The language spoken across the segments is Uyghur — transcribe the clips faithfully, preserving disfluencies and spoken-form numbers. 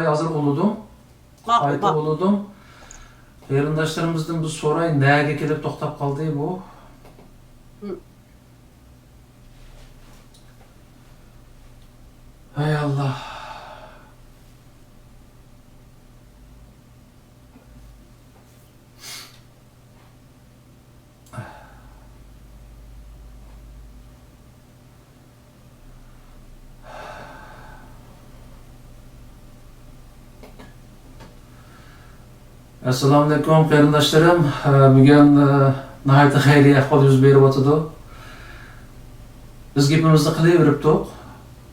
ھازىر ئۇلىدىم. ماقۇل، قايتا ماقۇل. ئۇلىدىم. قېرىنداشلىرىمىزدىن بىر سوراي، نەگە كېلىپ توختاپ قالدى بۇ؟ ھم. ھەي ئاللا. ئەسسالامۇئەلەيكۇم، قېرىنداشلىرىم. ئە، بۈگۈن، ئە، ناھايىتى خەيرىي ئەھۋال يۈز بېرىۋاتىدۇ. بىز گېپىمىزنى قىلىۋېرىپتۇق،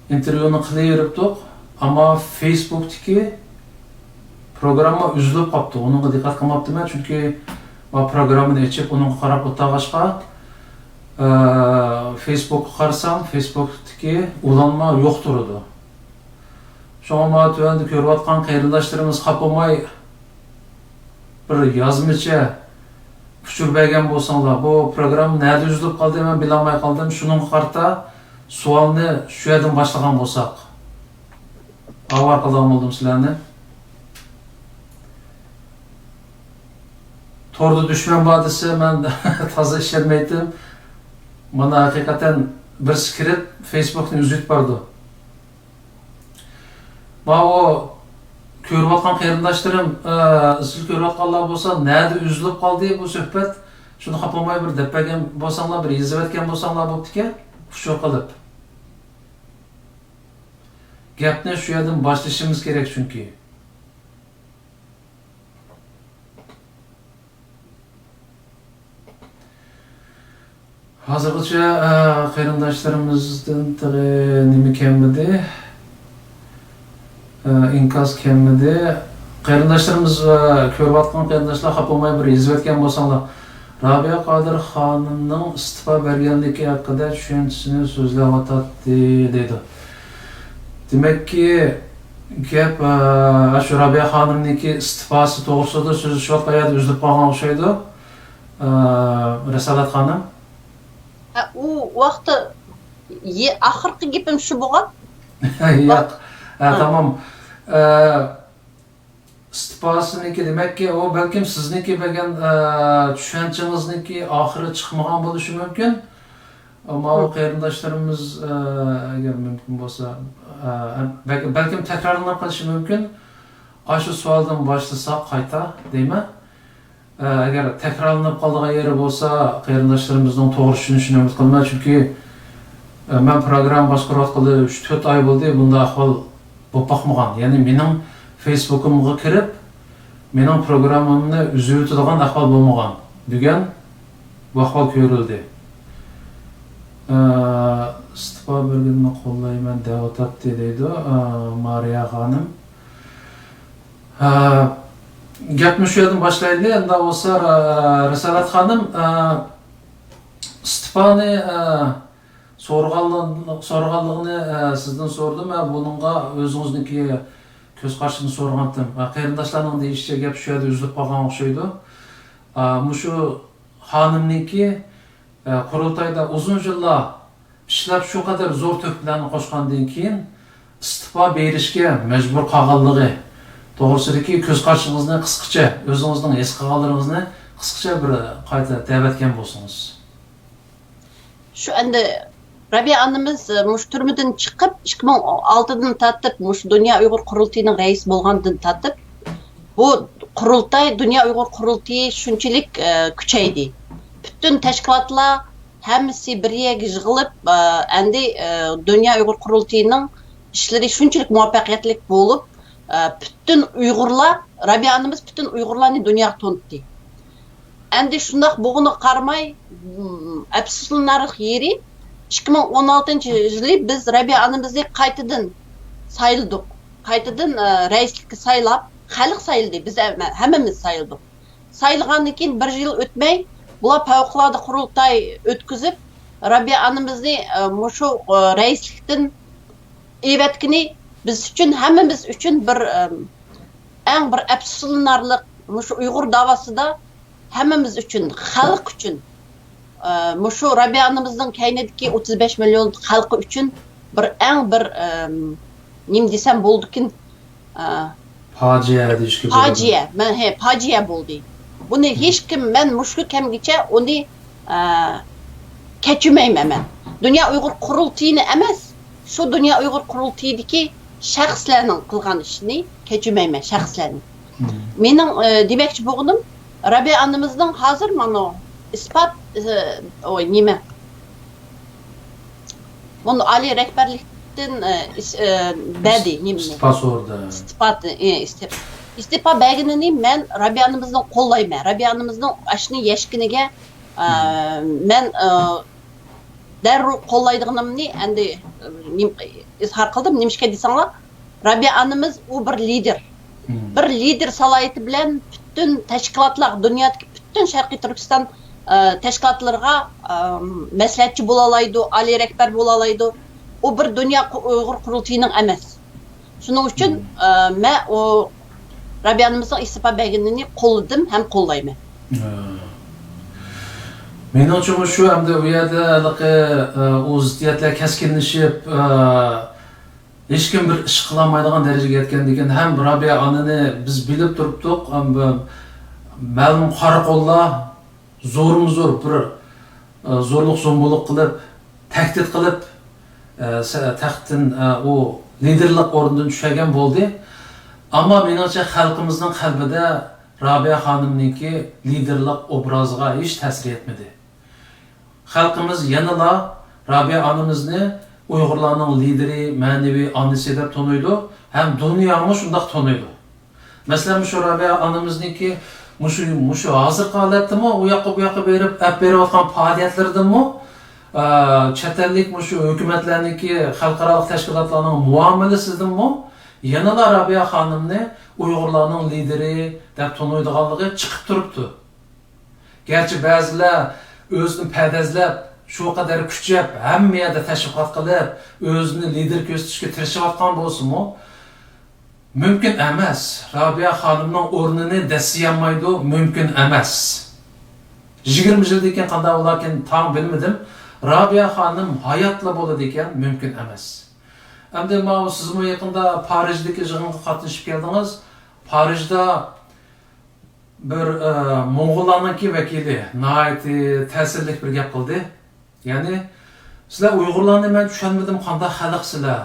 ئىنتېرۋيۇنى قىلىۋېرىپتۇق، ئەمما فېيسبۇكتىكى پروگرامما ئۈزۈلۈپ قاپتۇ. ئۇنىڭغا دىققەت قىلماپتىمەن، چۈنكى مەن پروگراممىنى ئېچىپ، ئۇنىڭغا قاراپ ئولتۇرغاچقا، ئە، فېيسبۇكقا قارىسام، فېيسبۇكتىكى ئۇلانما يوق تۇرىدۇ. شۇڭا مانا تۆۋەندە كۆرۈۋاتقان قېرىنداشلىرىمىز خاپا بولماي بىر يازمىچە ئۇچۇر بەرگەن بولساڭلار، بۇ پروگرامما نەدە ئۈزۈلۈپ قالدى، مەن بىلەلمەي قالدىم، شۇنىڭغا قارىتا سوئالنى شۇ يەردىن باشلىغان بولساق. ئاۋارە قىلىدىغان بولدۇم سىلەرنى. توردا دۈشمەن بار دېسە، مەن تازا ئىشەنمەيتتىم. مانا ھەقىقەتەن بىرسى كىرىپ، فېيسبۇكنى ئۈزۈپ بارىدۇ. ماۋۇ كۆرۈۋاتقان قېرىنداشلىرىم، ئە، ئىزچىل كۆرۈۋاتقانلار بولسا، نەدە ئۈزۈلۈپ قالدى بۇ سۆھبەت؟ شۇنى خاپا بولماي بىر دەپ بەرگەن بولساڭلار، بىر يېزىۋەتكەن بولساڭلار بوپتىكەن، ئۇچۇر قىلىپ. گەپنى شۇ يەردىن باشلىشىمىز كېرەك چۈنكى. ھازىرغىچە، ئە، قېرىنداشلىرىمىزدىن تېخى نېمە كەلمىدى؟ ئە، ئىنكاس كەلمىدى. قېرىنداشلىرىمىز، ئە، كۆرۈۋاتقان قېرىنداشلار خاپا بولماي بىر يېزىۋەتكەن بولساڭلار. رابىيە قادىر خانىمنىڭ ئىستېپا بەرگەنلىكى ھەققىدە چۈشەنچىسىنى سۆزلەۋاتاتتى، دەيدۇ. دېمەككى، گەپ، ئە، شۇ رابىيە خانىمنىڭكى ئىستېپاسى توغرىسىدا سۆزلىشىۋاتقان يەردە ئۈزۈلۈپ قالغان ئوخشايدۇ. ئە، رىسالەت خانىم. ھە، ئۇ ۋاقىتتا يە-، ئاخىرقى گېپىم شۇ بولغان. ياق. ھە، ھە. تامام. ئە، ئىستېپاسىنىڭكى، دېمەككى، ئۇ بەلكىم سىزنىڭكى بەرگەن، ئە، چۈشەنچىڭىزنىڭكى ئاخىرى چىقمىغان بولۇشى مۇمكىن. ئەمما ئۇ ھە. قېرىنداشلىرىمىز، ئە، ئەگەر مۇمكىن بولسا، ئە، بەلكىم، بەلكىم تەكرارلىنىپ قېلىشى مۇمكىن. ئاشۇ سوئالدىن باشلىساق قايتا، دەيمەن. ئە، ئەگەر تەكرارلىنىپ قالىدىغان يېرى بولسا، قېرىنداشلىرىمىزنىڭ توغرا چۈشىنىشىنى ئۈمىد قىلىمەن. چۈنكى، ئە، مەن پروگرامما باشقۇرۇۋاتقىلى ئۈچ، تۆت ئاي بولدى، بۇنداق ئەھۋال بولۇپ باقمىغان. يەنى مېنىڭ فېيسبۇكۇمغا كىرىپ، مېنىڭ پروگراممامنى ئۈزۈۋېتىدىغان ئەھۋال بولمىغان. بۈگۈن بۇ ئەھۋال كۆرۈلدى. ئە، ئىستېپا بەرگىنىنى قوللايمەن دەۋاتاتتى، دەيدۇ، ئە، مارىيا خانىم. ھە، گەپنى شۇ يەردىن باشلايلى. ئەمدى بولسا، رىسالەت خانىم، ئىستېپانى سورىغانلىق-، سورىغانلىقىنى سىزدىن سورىدىم. ھە، بۇنىڭغا ئۆزىڭىزنىڭكى كۆز قارىشىنى سورىغانتىم. ھە، قېرىنداشلارنىڭ دېيىشىچە، گەپ شۇ يەردە ئۈزۈلۈپ قالغان ئوخشايدۇ. ھە، مۇشۇ خانىمنىڭكى ئە، قۇرۇلتايدا ئۇزۇن يىللار ئىشلەپ، شۇ قەدەر زور تۆھپىلەرنى قوشقاندىن كېيىن، ئىستېپا بېرىشكە مەجبۇر قالغانلىقى توغرىسىدىكى كۆز قارىشىڭىزنى قىسقىچە، ئۆزىڭىزنىڭ ھېس قىلغانلىرىڭىزنى قىسقىچە بىر قايتا دەۋەتكەن بولسىڭىز. شۇ ئەمدى رابىيە ئانىمىز، ئە، مۇشۇ تۈرمىدىن چىقىپ، ئىككى مىڭ ئالتىدىن تارتىپ مۇشۇ دۇنيا ئۇيغۇر قۇرۇلتىيىنىڭ رەئىسى بولغاندىن تارتىپ، بۇ قۇرۇلتاي، دۇنيا ئۇيغۇر قۇرۇلتىيى شۇنچىلىك، ئە، كۈچەيدى. پۈتۈن تەشكىلاتلار ھەممىسى بىر يەرگە يىغىلىپ، ئە، ئەمدى، ئە، دۇنيا ئۇيغۇر قۇرۇلتىيىنىڭ ئىشلىرى شۇنچىلىك مۇۋەپپەقىيەتلىك بولۇپ، ئە، پۈتۈن ئۇيغۇرلار، رابىيە ئانىمىز پۈتۈن ئۇيغۇرلارنى دۇنياغا تونۇتتى. ئەمدى شۇنداق بولغىنىغا قارىماي، ئەپسۇسلىنارلىق يېرى، ئىككى مىڭ ئون ئالتىنچى يىلى بىز رەبىيە ئانىمىزنى قايتىدىن سايلىدۇق. قايتىدىن، ئە، رەئىسلىككە سايلاپ، خەلق سايلىدى، بىز ھەممە-، ھەممىمىز سايلىدۇق. سايلىغاندىن كېيىن بىر يىل ئۆتمەي، بۇلار پەۋقۇلئاددە قۇرۇلتاي ئۆتكۈزۈپ، رەبىيە ئانىمىزنى، ئە، مۇشۇ، ئە، رەئىسلىكتىن ئېۋەتكىنى بىز ئۈچۈن، ھەممىمىز ئۈچۈن بىر، ئە، ئەڭ بىر ئەپسۇسلىنارلىق، مۇشۇ ئۇيغۇر داۋاسىدا ھەممىمىز ئۈچۈن، خەلق ئۈچۈن، ئە، مۇشۇ رەبىيە ئانىمىزنىڭ كەينىدىكى ئوتتۇز بەش مىليون خەلقى ئۈچۈن بىر ئەڭ بىر، ئە، نېمە دېسەم بولىدىكىن، ئە، پاجىئە دېيىشكە بولىدۇ. پاجىئە، مەن، ھە، پاجىئە بولدى. بۇنى ھېچكىم، مەن مۇشۇ كەمگىچە ئۇنى، ئە، كەچۈرمەيمەن مەن. دۇنيا ئۇيغۇر قۇرۇلتىيىنى ئەمەس، شۇ دۇنيا ئۇيغۇر قۇرۇلتىيىدىكى شەخسلەرنىڭ قىلغان ئىشىنى كەچۈرمەيمەن، شەخسلەرنى. مېنىڭ، ئە، دېمەكچى بولغىنىم، رابىيە ئانىمىزنىڭ ھازىر مانا ئىسپات، ئە، ئو، نېمە، مۇنۇ ئالىي رەھبەرلىكتىن، ئە، ئىس-، ئە، بەدى نېمىنى؟ ئىستىپا سورىدى. ئىستىپا، ئە، ئىستىپ-، ئىستىپا بەرگىنىنى مەن رابىيە ئانىمىزنى قوللايمەن. رابىيە ئانىمىزنىڭ ئاشۇنى يەشكىنىگە، ئە، مەن، ئە، دەررۇ قوللايدىغىنىمنى ئەمدى، ئە، نېم-، ئىزھار قىلدىم. نېمىشقا دېسەڭلار، رابىيە ئانىمىز ئۇ بىر لىدېر. بىر لىدېر سالاھىيىتى بىلەن پۈتۈن تەشكىلاتلار، دۇنيادىكى پۈتۈن شەرقىي تۈركىستان، ئە، تەشكىلاتلىرىغا، ئە، مەسلىھەتچى بولالايدۇ، ئالىي رەھبەر بولالايدۇ. ئۇ بىر دۇنيا قۇ-، ئۇيغۇر قۇرۇلتىيىنىڭ ئەمەس. شۇنىڭ ئۈچۈن، ئە، مەن ئۇ رابىيە ئانىمىزنىڭ ئىستېپا بەرگىنىنى قوللىدىم ھەم قوللايمەن. ھە. مېنىڭچە شۇ ئەمدى ئۇ يەردە ھېلىقى، ئە، ئۇ زىددىيەتلەر كەسكىنلىشىپ، ئە، ھېچكىم بىر ئىش قىلالمايدىغان دەرىجىگە يەتكەندىكىن ھەم رابىيە ئانىنى بىز بىلىپ تۇرۇپتۇق، ئەم، مەلۇم قارا قوللار زورمۇ زور بىر، ئە، زورلۇق زومبۇلۇق قىلىپ، تەھدىت قىلىپ، ئە، سە-، تەختتىن، ئە، ئۇ لىدېرلىق ئورنىدىن چۈشۈرگەن بولدى. ئەمما مېنىڭچە خەلقىمىزنىڭ قەلبىدە رابىيە خانىمنىڭكى لىدېرلىق ئوبرازىغا ھېچ تەسىر يەتمىدى. خەلقىمىز يەنىلا رابىيە ئانىمىزنى ئۇيغۇرلارنىڭ لىدېرى، مەنىۋى ئانىسى دەپ تونۇيدۇ ھەم دۇنيامۇ شۇنداق تونۇيدۇ. مەسىلەن، مۇشۇ رابىيە ئانىمىزنىڭكى مۇشۇ، مۇشۇ ھازىرقى ھالەتتىمۇ ئۇ ياققا بۇ ياققا بېرىپ، ئەپ بېرىۋاتقان پائالىيەتلىرىدىنمۇ، ئە، چەت ئەللىك مۇشۇ ھۆكۈمەتلەرنىڭكى، خەلقئارالىق تەشكىلاتلارنىڭ مۇئامىلىسىدىنمۇ يەنىلا رابىيە خانىمنى ئۇيغۇرلارنىڭ لىدېرى دەپ تونۇيدىغانلىقى چىقىپ تۇرۇپتۇ. گەرچە بەزىلەر ئۆزىنى پەدەزلەپ، شۇ قەدەر كۈچەپ، ھەممە يەردە تەشۋىقات قىلىپ، ئۆزىنى لىدېر كۆرسىتىشكە تىرىشىۋاتقان بولسىمۇ، مۇمكىن ئەمەس. رابىيە خانىمنىڭ ئورنىنى دەسسىيەلمەيدۇ، مۇمكىن ئەمەس. يىگىرمە يىلدىن كېيىن قانداق بولاركىن، تاڭ بىلمىدىم. رابىيە خانىم ھاياتلا بولىدىكەن، مۇمكىن ئەمەس. ئەمدى ماۋۇ سىزمۇ يېقىندا پارىژدىكى يىغىنغا قاتنىشىپ كەلدىڭىز. پارىژدا بىر، ئە، موڭغۇللارنىڭكى ۋەكىلى ناھايىتى تەسىرلىك بىر گەپ قىلدى. يەنى، سىلەر ئۇيغۇرلارنى مەن چۈشەنمىدىم، قانداق خەلقسىلەر؟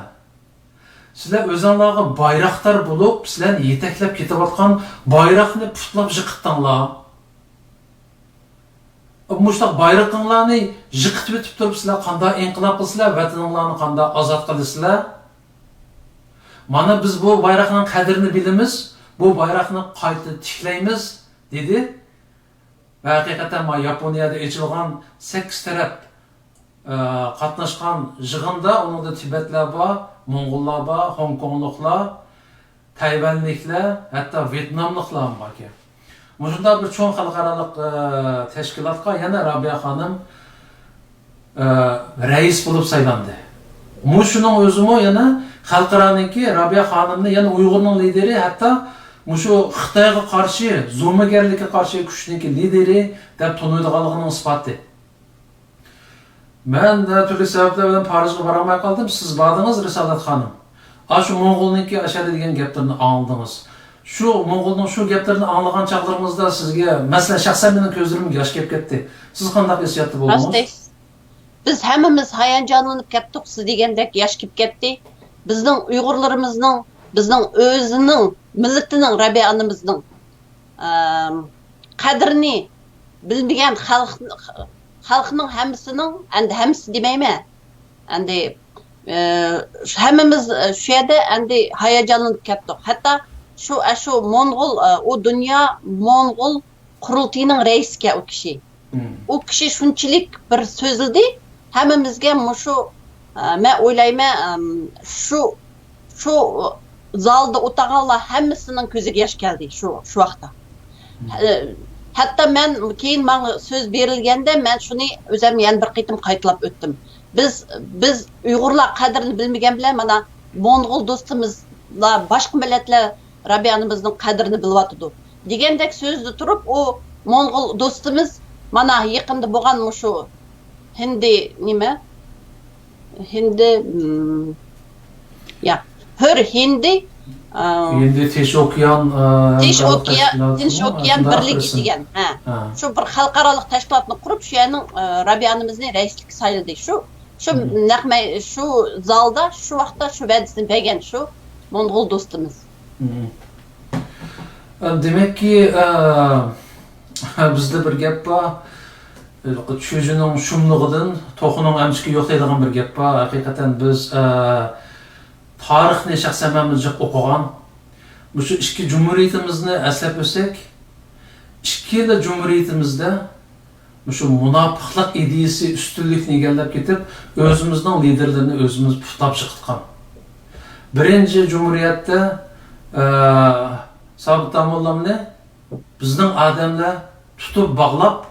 سىلەر ئۆزۈڭلارغا بايراقدار بولۇپ، سىلەرنى يېتەكلەپ كېتىۋاتقان بايراقنى پۇتلاپ يىقىتتىڭلار. مۇشۇنداق بايرىقىڭلارنى يىقىتىۋېتىپ تۇرۇپ، سىلەر قانداق ئىنقىلاب قىلىسىلەر، ۋەتىنىڭلارنى قانداق ئازاد قىلىسىلەر؟ مانا، بىز بۇ بايراقنىڭ قەدرىنى بىلىمىز، بۇ بايراقنى قايتا تىكلەيمىز، دېدى. ۋە ھەقىقەتەن، مانا، ياپونىيەدە ئېچىلغان سەككىز تەرەپ، ئە، قاتناشقان يىغىندا، ئۇنىڭدا تىبەتلەر بار، موڭغۇللار بار، خوڭكوڭلۇقلار، تەيۋەنلىكلەر، ھەتتا ۋيېتناملىقلارمۇ باركەن. مۇشۇنداق بىر چوڭ خەلقئارالىق، ئە، تەشكىلاتقا يەنە رابىيە خانىم، ئە، رەئىس بولۇپ سايلاندى. مۇشۇنىڭ ئۆزىمۇ يەنە خەلقئارانىڭكى رابىيە خانىمنى يەنە ئۇيغۇرنىڭ لىدېرى، ھەتتا مۇشۇ خىتايغا قارشى، زومىگەرلىككە قارشى كۈچنىڭكى لىدېرى دەپ تونۇيدىغانلىقىنىڭ ئىسپاتى. مەن، ئە، تۈرلۈك سەۋەبلەر بىلەن پارىژغا بارالماي قالدىم. سىز باردىڭىز، رىسالەت خانىم. ئاشۇ موڭغۇلنىڭكى ئاشۇنداق دېگەن گەپلىرىنى ئاڭلىدىڭىز. شۇ موڭغۇلنىڭ شۇ گەپلىرىنى ئاڭلىغان چاغلىرىڭىزدا سىزگە، مەسىلەن، شەخسەن مېنىڭ كۆزلىرىمگە ياش كېلىپ كەتتى. سىز قانداق ھېسسىياتتا بولدىڭىز؟ راستەي، بىز ھەممىمىز ھاياجانلىنىپ كەتتۇق، سىز دېگەندەك ياش كېلىپ كەتتى. بىزنىڭ ئۇيغۇرلىرىمىزنىڭ، بىزنىڭ ئۆزىنىڭ مىللىتىنىڭ، رەبىئە ئانىمىزنىڭ، ئەم، قەدرىنى بىلمىگەن خەلق، خەلقنىڭ ھەممىسىنىڭ، ئەمدى ھەممىسى دېمەيمەن، ئەمدى، ئە، ھەممىمىز شۇ يەردە ئەمدى ھاياجانلىنىپ كەتتۇق. ھەتتا شۇ، ئە، شۇ موڭغۇل، ئە، ئۇ دۇنيا موڭغۇل قۇرۇلتىيىنىڭ رەئىسىكەن ئۇ كىشى. ئۇ كىشى شۇنچىلىك بىر سۆزلىدى، ھەممىمىزگە مۇشۇ، ئە، مەن ئويلايمەن، ئەم، شۇ، شۇ زالدا ئولتۇرغانلار ھەممىسىنىڭ كۆزىگە ياش كەلدى شۇ، شۇ ۋاقىتتا. ئە، ھەتتا مەن كېيىن ماڭا سۆز بېرىلگەندە، مەن شۇنى ئۆزۈم يەنە بىر قېتىم قايتىلاپ ئۆتتۈم. بىز، بىز ئۇيغۇرلار قەدرىنى بىلمىگەن بىلەن، مانا، موڭغۇل دوستىمىزلار، باشقا مىللەتلەر رابىئە ئانىمىزنىڭ قەدرىنى بىلىۋاتىدۇ، دېگەندەك سۆزدە تۇرۇپ، ئۇ موڭغۇل دوستىمىز مانا يېقىندا بولغان مۇشۇ ھىندى نېمە؟ ھىندى، م، يا، ھۆر ھىندى، ئە، ئەمدى تىنچ ئوكيان، ئە، تىنچ ھەمكارلىق ئوكيان، تەشكىلاتىمۇ تىنچ ئوكيان شۇنداق بىرلىكى بىرسى. دېگەن، ھە. ھە. شۇ بىر خەلقئارالىق تەشكىلاتنى قۇرۇپ، شۇ يەرنىڭ، ئە، رابىيە ئانىمىزنى رەئىسلىككە سايلىدى. شۇ، شۇ نەق مەي-، شۇ زالدا، شۇ ۋاقىتتا شۇ ۋەدىسىنى بەرگەن شۇ موڭغۇل دوستىمىز. ئە، دېمەككى، ئە، بىزدە بىر گەپ بار. چۈجىنىڭ شۇملۇقىدىن توخۇنىڭ ئەمچىكى يوق دەيدىغان بىر گەپ بار. ھەقىقەتەن بىز، ئە، تارىخنى شەخسەن مەن جىق ئوقۇغان. مۇشۇ ئىككى جۇمھۇرىيىتىمىزنى ئەسلەپ ئۆتسەك، ئىككىلا جۇمھۇرىيىتىمىزدە مۇشۇ مۇناپىقلىق ئىدىيىسى ئۈستۈنلۈكنى ئىگىلەپ كېتىپ، ئۆزىمىزنىڭ لىدېرلىرىنى ئۆزىمىز پۇتلاپ چىقىتقان. بىرىنچى جۇمھۇرىيەتتە، ئە، سابىت داموللامنى بىزنىڭ ئادەملەر تۇتۇپ باغلاپ،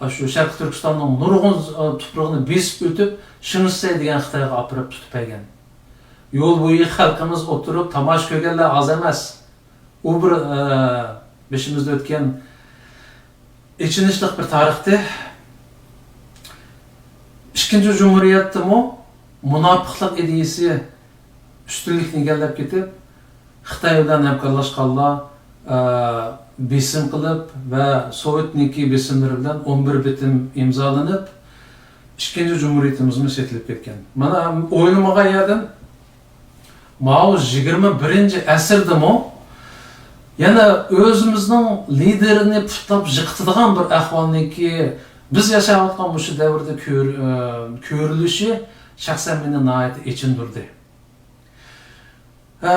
ئاشۇ شەرقىي تۈركىستاننىڭ نۇرغۇن، ئە، تۇپرىقىنى بېسىپ ئۆتۈپ، شىڭشىسەي دېگەن خىتايغا ئاپىرىپ تۇتۇپ بەرگەن. يول بويى خەلقىمىز ئولتۇرۇپ تاماشا كۆرگەنلەر ئاز ئەمەس. ئۇ بىر، ئە، بېشىمىزدا ئۆتكەن ئېچىنىشلىق بىر تارىختى. ئىككىنچى جۇمھۇرىيەتتىمۇ مۇناپىقلىق ئىدىيىسى ئۈستۈنلۈكنى ئىگىلەپ كېتىپ، خىتاي بىلەن ھەمكارلاشقانلار، ئە، بېسىم قىلىپ ۋە سوۋېتنىڭكى بېسىملىرى بىلەن ئون بىر بېتىم ئىمزالىنىپ، ئىككىنچى جۇمھۇرىيىتىمىزمۇ سېتىلىپ كەتكەن. مانا، ئويلىمىغان يەردىن ماۋۇ يىگىرمە بىرىنچى ئەسىردىمۇ يەنە ئۆزىمىزنىڭ لىدېرىنى پۇتلاپ يىقىتىدىغان بىر ئەھۋالنىڭكى بىز ياشاۋاتقان مۇشۇ دەۋردە كۆر-، ئە، كۆرۈلۈشى شەخسەن مېنى ناھايىتى ئېچىندۇردى. ئە،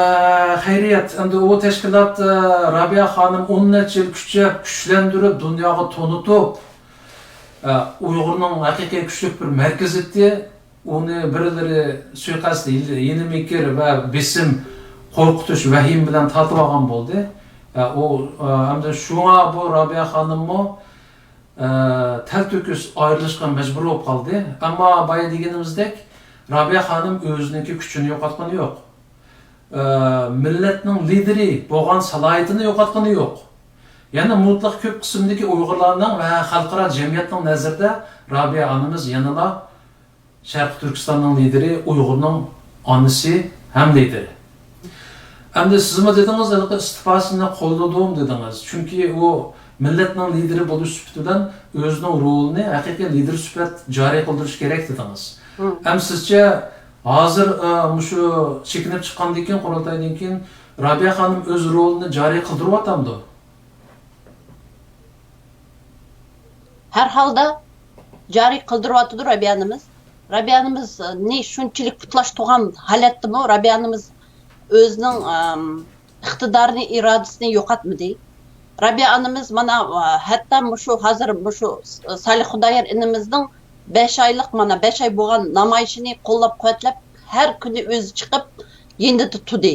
خەيرىيەت، ئەمدى ئۇ تەشكىلات، ئە، رابىيە خانىم ئون نەچچە يىل كۈچەپ، كۈچلەندۈرۈپ، دۇنياغا تونۇتۇپ، ئە، ئۇيغۇرنىڭ ھەقىقىي كۈچلۈك بىر مەركىزى ئىدى. ئۇنى بىرلىرى سۇيىقەست، ھىيلە-، ھىيلە-مىكىر ۋە بېسىم، قورقۇتۇش، ۋەھىمە بىلەن تارتىۋالغان بولدى. ئە، ئۇ، ئە، ئەمدى شۇڭا بۇ رابىيە خانىممۇ، ئە، تەلتۆكۈس ئايرىلىشقا مەجبۇر بولۇپ قالدى. ئەمما بايا دېگىنىمىزدەك، رابىيە خانىم ئۆزىنىڭكى كۈچىنى يوقاتقىنى يوق. ئە، مىللەتنىڭ لىدىرى بولغان سالاھىيىتىنى يوقاتقىنى يوق. يەنە مۇتلەق كۆپ قىسىمدىكى ئۇيغۇرلارنىڭ ۋە خەلقئارا جەمئىيەتنىڭ نەزىرىدە رابىيە ئانىمىز يەنىلا شەرقىي تۈركىستاننىڭ لىدىرى، ئۇيغۇرنىڭ ئانىسى ھەم لىدىرى. ئەمدى سىزمۇ دېدىڭىز، ھېلىقى ئىستېپاسىنى قوللىدىم دېدىڭىز. چۈنكى ئۇ مىللەتنىڭ لىدىرى بولۇش سۈپىتى بىلەن ئۆزىنىڭ رولىنى ھەقىقىي لىدىر سۈپەت جارى قىلدۇرۇش كېرەك دېدىڭىز. مم. ئەمدى سىزچە ھازىر، ئە، مۇشۇ چېكىنىپ چىققاندىن كېيىن، قۇرۇلتايدىن كېيىن رابىيە خانىم ئۆز رولىنى جارى قىلدۇرۇۋاتامدۇ؟ ھەر ھالدا جارى قىلدۇرۇۋاتىدۇ رابىيە ئانىمىز. رابىيە ئانىمىزنى شۇنچىلىك پۇتلاشتۇرغان ھالەتتىمۇ رابىيە ئانىمىز ئۆزىنىڭ، ئەم، ئىقتىدارىنى، ئىرادىسىنى يوقاتمىدى. رابىيە ئانىمىز مانا، ئە، ھەتتا مۇشۇ ھازىر مۇشۇ سالىھ خۇدايار ئىنىمىزنىڭ بەش ئايلىق، مانا بەش ئاي بولغان نامايىشىنى قوللاپ-قۇۋۋەتلەپ، ھەر كۈنى ئۆزى چىقىپ يېنىدا تۇردى.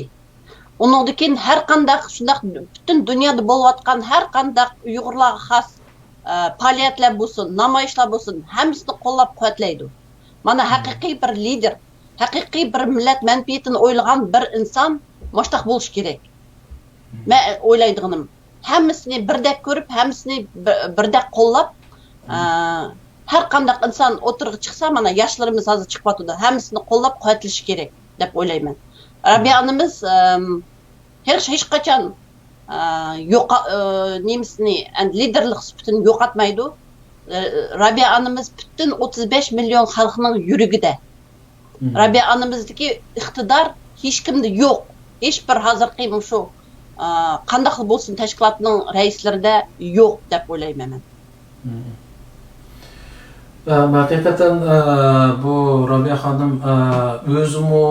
ئۇنىڭدىن كېيىن ھەر قانداق شۇنداق پۈتۈن دۇنيادا بولۇۋاتقان ھەر قانداق ئۇيغۇرلارغا خاس، ئە، پائالىيەتلەر بولسۇن، نامايىشلار بولسۇن، ھەممىسىنى قوللاپ-قۇۋۋەتلەيدۇ. مانا ھەقىقىي بىر لىدېر، ھەقىقىي بىر مىللەت مەنپىئەتىنى ئويلىغان بىر ئىنسان مۇشۇنداق بولۇشى كېرەك. مەن ئويلايدىغىنىم، ھەممىسىنى بىردەك كۆرۈپ، ھەممىسىنى بىر-، بىردەك قوللاپ، ئە، ھەر قانداق ئىنسان ئوتتۇرىغا چىقسا، مانا ياشلىرىمىز ھازىر چىقىۋاتىدۇ، ھەممىسىنى قوللاپ قۇۋۋەتلىشى كېرەك دەپ ئويلايمەن. رابىيە ئانىمىز، ئەم، ھېچ، ھېچقاچان، ئە، يوقا-، ئە، نېمىسىنى، ئەمدى لىدېرلىق سۈپىتىنى يوقاتمايدۇ. ئە، رابىيە ئانىمىز پۈتۈن ئوتتۇز بەش مىليون خەلقنىڭ يۈرىكىدە. مم. رابىيە ئانىمىزدىكى ئىقتىدار ھېچكىمدە يوق. ھېچبىر ھازىرقى مۇشۇ، ئە، قانداقلا بولسۇن تەشكىلاتنىڭ رەئىسلىرىدە يوق دەپ ئويلايمەن مەن. مم. ئە، ھەقىقەتەن، ئە، بۇ رابىيە خانىم، ئە، ئۆزىمۇ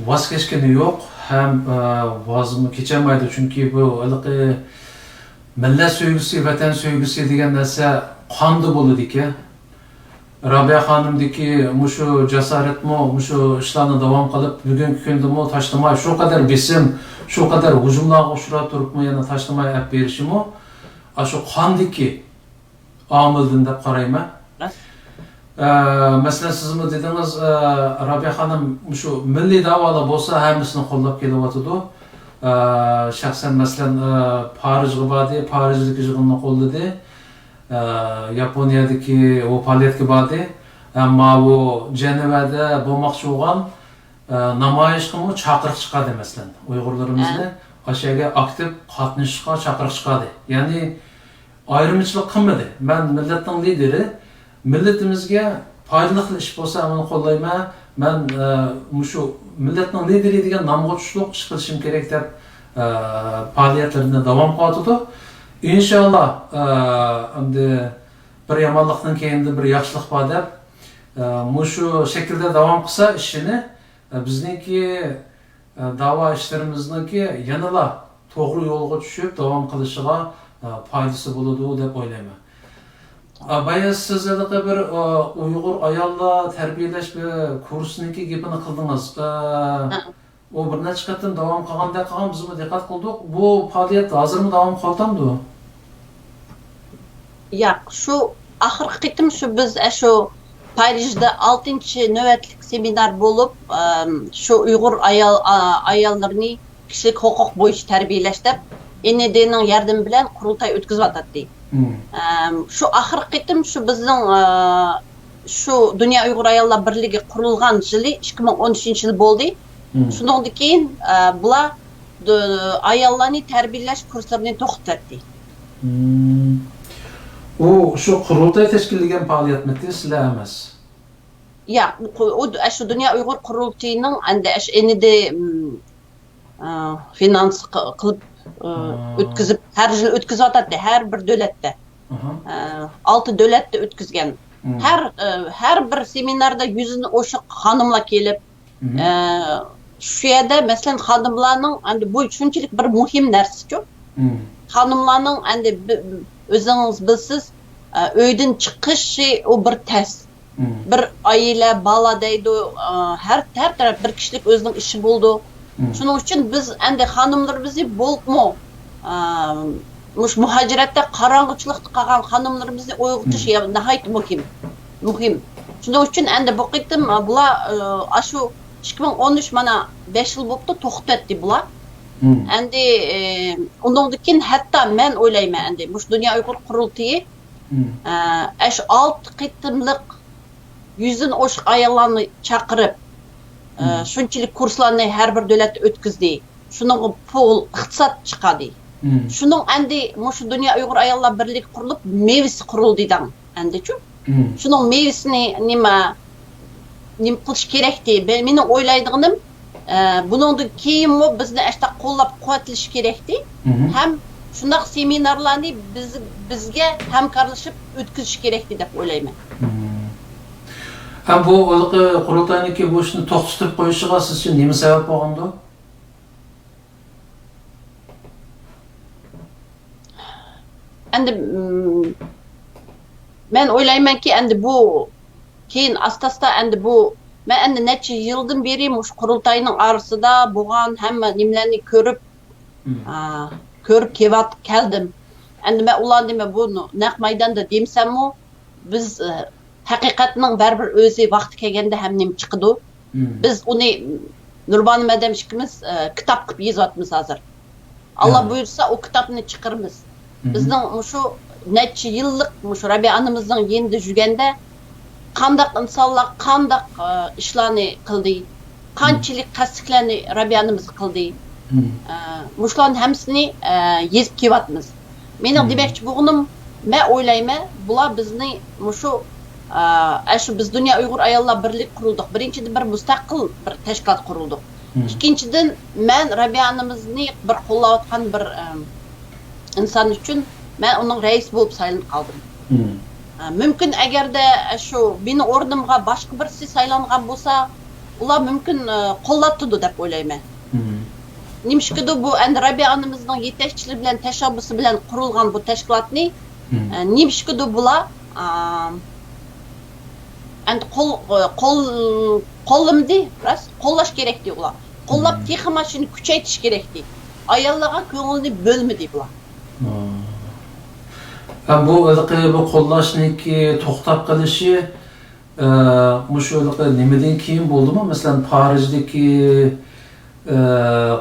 ۋاز كەچكىنى يوق ھەم، ئە، ۋازمۇ كېچەلمەيدۇ. چۈنكى بۇ ھېلىقى مىللەت سۆيگۈسى، ۋەتەن سۆيگۈسى دېگەن نەرسە قاندا بولىدىكەن. رابىيە خانىمدىكى مۇشۇ جاسارەتمۇ، مۇشۇ ئىشلارنى داۋام قىلىپ، بۈگۈنكى كۈندىمۇ تاشلىماي، شۇ قەدەر بېسىم، شۇ قەدەر ھۇجۇملارغا ئۇچراپ تۇرۇپمۇ يەنە تاشلىماي ئەپ بېرىشىمۇ ئاشۇ قاندىكى ئامىلدىن دەپ قارايمەن. راست. ئە، مەسىلەن، سىزمۇ دېدىڭىز، ئە، رابىيە خانىم مۇشۇ مىللىي داۋالار بولسا ھەممىسىنى قوللاپ كېلىۋاتىدۇ. ئە، شەخسەن، مەسىلەن، ئە، پارىژغا باردى، پارىژدىكى يىغىننى قوللىدى. ئە، ياپونىيەدىكى ئۇ پائالىيەتكە باردى. ئەمما ئۇ جەنۋەدە بولماقچى بولغان ئە، نامايىشقىمۇ چاقىرىق چىقاردى، مەسىلەن. ئۇيغۇرلىرىمىزنى ھە. ئاشۇ يەرگە ئاكتىپ قاتنىشىشقا چاقىرىق چىقاردى. يەنى ئايرىمىچىلىق قىلمىدى. مەن مىللەتنىڭ لىدىرى، مىللىتىمىزگە پايدىلىق ئىش بولسا، مەن قوللايمەن. مەن، ئە، مۇشۇ مىللەتنىڭ لىدىرى دېگەن نامغا تۇشلۇق ئىش قىلىشىم كېرەك دەپ، ئە، پائالىيەتلىرىنى داۋام قىلىۋاتىدۇ. ئىنشاللا، ئە، ئەمدى بىر يامانلىقنىڭ كەينىدە بىر ياخشىلىق بار دەپ، ئە، مۇشۇ شەكىلدە داۋام قىلسا ئىشىنى، ئە، بىزنىڭكى، ئە، داۋا ئىشلىرىمىزنىڭكى يەنىلا توغرا يولغا چۈشۈپ داۋام قىلىشىغا، ئە، پايدىسى بولىدۇ دەپ ئويلايمەن. ئە، بايا سىز ھېلىقى بىر، ئە، ئۇيغۇر ئاياللار تەربىيەلەش بىر كۇرسىنىڭكى گېپىنى قىلدىڭىز. ئە، ھە. ئۇ بىر نەچچە قېتىم داۋام قىلغاندەك قىلغان، بىزمۇ دىققەت قىلدۇق. بۇ پائالىيەت ھازىرمۇ داۋام قىلىۋاتامدۇ؟ ياق، شۇ ئاخىرقى قېتىم شۇ بىز ئەشۇ پارىژدا ئالتىنچى نۆۋەتلىك سېمىنار بولۇپ، ئەم، شۇ ئۇيغۇر ئايال، ئا-، ئاياللىرىنى كىشىلىك ھوقۇق بويىچە تەربىيەلەش دەپ، ئېن ئېن دىنىڭ ياردىمى بىلەن قۇرۇلتاي ئۆتكۈزۈۋاتاتتى. مم. ئەم، شۇ ئاخىرقى قېتىم شۇ بىزنىڭ، ئە، شۇ دۇنيا ئۇيغۇر ئاياللار بىرلىكى قۇرۇلغان يىلى ئىككى مىڭ ئون ئۈچىنچى يىل بولدى. مم. شۇنىڭدىن كېيىن، ئە، بۇلار د-، ئاياللارنى تەربىيەلەش كۇرسلىرىنى توختىتىۋەتتى. مم. ئۇ شۇ قۇرۇلتاي تەشكىللىگەن پائالىيەتمىتى، سىلەر ئەمەس؟ ياق، ئۇ، ئۇ، ئە، شۇ دۇنيا ئۇيغۇر قۇرۇلتىيىنىڭ ئەندى ئەش-، ئېنىدى، مم، ئە، فىنانس قى-، قىلىپ، ئە، ئا. ئۆتكۈزۈپ، ھەر يىل ئۆتكۈزۈۋاتاتتى، ھەر بىر دۆلەتتە. ئاھا. ئە، ئالتە دۆلەتتە ئۆتكۈزگەن. مم. ھەر، ئە، ھەر بىر سېمىناردا يۈزدىن ئوشۇق خانىملار كېلىپ، مم. ئە، شۇ يەردە، مەسىلەن، خانىملارنىڭ، ئەندى بۇ شۇنچىلىك بىر مۇھىم نەرسىچۇ. مم. خانىملارنىڭ ئەندى بى-، ئۆزىڭىز بىلىسىز، ئە، ئۆيدىن چىقىشى ئۇ بىر تەس. مم. بىر ئائىلە، بالا دەيدۇ، ئا، ھەر، ھەر تەرەپ بىر كىشىلىك ئۆزىنىڭ ئىشى بولىدۇ. مم. شۇنىڭ ئۈچۈن بىز ئەندى خانىملىرىمىزنى بولۇپمۇ، ئا، مۇشۇ مۇھاجىرەتتە قاراڭغۇچىلىقتا قالغان خانىملىرىمىزنى ئويغىتىش مم. يا-، ناھايىتى مۇھىم. مۇھىم. شۇنىڭ ئۈچۈن ئەندى بۇ قېتىم، ئا، بۇلار، ئا، ئاشۇ ئىككى مىڭ ئون ئۈچ، مانا، بەش يىل بوپتۇ، توختاپ كەتتى بۇلار. مم. ئەندى، ئە، ئۇنىڭدىن كېيىن ھەتتا مەن ئويلايمەن ئەندى، مۇشۇ دۇنيا ئۇيغۇر قۇرۇلتىيى مم. ئە، ئاشۇ ئالتە قېتىملىق يۈزدىن ئوشۇق ئاياللارنى چاقىرىپ، ئە، مم. شۇنچىلىك كۇرسلارنى ھەر بىر دۆلەتتە ئۆتكۈزدى. شۇنىڭغا پۇل، ئىقتىساد چىقاردى. مم. شۇنىڭ ئەندى مۇشۇ دۇنيا ئۇيغۇر ئاياللار بىرلىكى قۇرۇلۇپ، مېۋىسى قۇرۇلدى دەڭ ئەندىچۇ. مم. شۇنىڭ مېۋىسىنى نېمە، نېمە قىلىش كېرەكتى؟ بە-، مېنىڭ ئويلايدىغىنىم، ئە، بۇنىڭدىن كېيىنمۇ بىزنى ئاشۇنداق قوللاپ قۇۋۋەتلىشى كېرەكتى. مم. ھەم شۇنداق سېمىنارلارنى بىز، بىزگە ھەمكارلىشىپ ئۆتكۈزۈشى كېرەكتى دەپ ئويلايمەن. مم. ھەم بۇ ھېلىقى قۇرۇلتاينىڭكى بۇ ئىشنى توختىتىپ قويۇشىغا سىزچە نېمە سەۋەب بولغاندۇ؟ ئەندى، مم، مەن ئويلايمەنكى، ئەندى بۇ كېيىن ئاستا-ئاستا، ئەندى بۇ، مەن ئەندى نەچچە يىلدىن بېرى مۇشۇ قۇرۇلتاينىڭ ئارىسىدا بولغان ھەممە نېمىلەرنى كۆرۈپ، مم. ئا، كۆرۈپ كېۋات-، كەلدىم. ئەندى مەن ئۇلارنى، مەن بۇ نەق مەيداندا دېمىسەممۇ، بىز، ئە، ھەقىقەتنىڭ بەرىبىر ئۆزى ۋاقتى كەلگەندە ھەممە نېمە چىقىدۇ. مم. بىز ئۇنى، نۇربانۇ مەدەم ئىككىمىز، ئە، كىتاب قىلىپ يېزىۋاتىمىز ھازىر. ئاللا ھە. بۇيرۇسا، ئۇ كىتابنى چىقىرىمىز. مم. بىزنىڭ مۇشۇ نەچچە يىللىق مۇشۇ رەبىيە ئانىمىزنىڭ يېنىدا يۈرگەندە، قانداق ئىنسانلار قانداق، ئە، ئىشلارنى قىلدى، مم. قانچىلىك قەستلىكلەرنى رەبىيە ئانىمىز قىلدى. مم. ئە، مۇشۇلارنىڭ ھەممىسىنى، ئە، يېزىپ كېلىۋاتىمىز. مېنىڭ مم. دېمەكچى بولغىنىم، مەن ئويلايمەن، بۇلار بىزنى مۇشۇ، ئە، ئە، شۇ بىز دۇنيا ئۇيغۇر ئاياللار بىرلىكى قۇرۇلدۇق. بىرىنچىدىن، بىر مۇستەقىل بىر تەشكىلات قۇرۇلدۇق. مم. ئىككىنچىدىن، مەن رەبىيە ئانىمىزنى بىر قوللاۋاتقان بىر، ئە، ئىنسان ئۈچۈن مەن ئۇنىڭ رەئىسى بولۇپ سايلىنىپ قالدىم. مم. ئە، مۇمكىن، ئەگەردە، ئە، شۇ مېنىڭ ئورنۇمغا باشقا بىرسى سايلانغان بولسا، ئۇلار مۇمكىن، ئە، قوللاپتىدۇ دەپ ئويلايمەن. مم. نېمىشقىدۇ بۇ ئەندى رەبىيە ئانىمىزنىڭ يېتەكچىلىكى بىلەن، تەشەببۇسى بىلەن قۇرۇلغان بۇ تەشكىلاتنى، مم. ئە، نېمىشقىدۇ بۇلار، ئا، ئەندى قول-، قول-، قوللىمىدى، راست، قوللاش كېرەكتى ئۇلار. قوللاپ، مم. تېخىمۇ شۇنى كۈچەيتىش كېرەكتى. ئاياللارغا كۆڭلىنى بۆلمىدى بۇلار. ھە، بۇ ھېلىقى بۇ قوللاشنىڭكى توختاپ قېلىشى، ئە، مۇشۇ ھېلىقى نېمىدىن كېيىن بولدىمۇ؟ مەسىلەن، پارىژدىكى، ئە،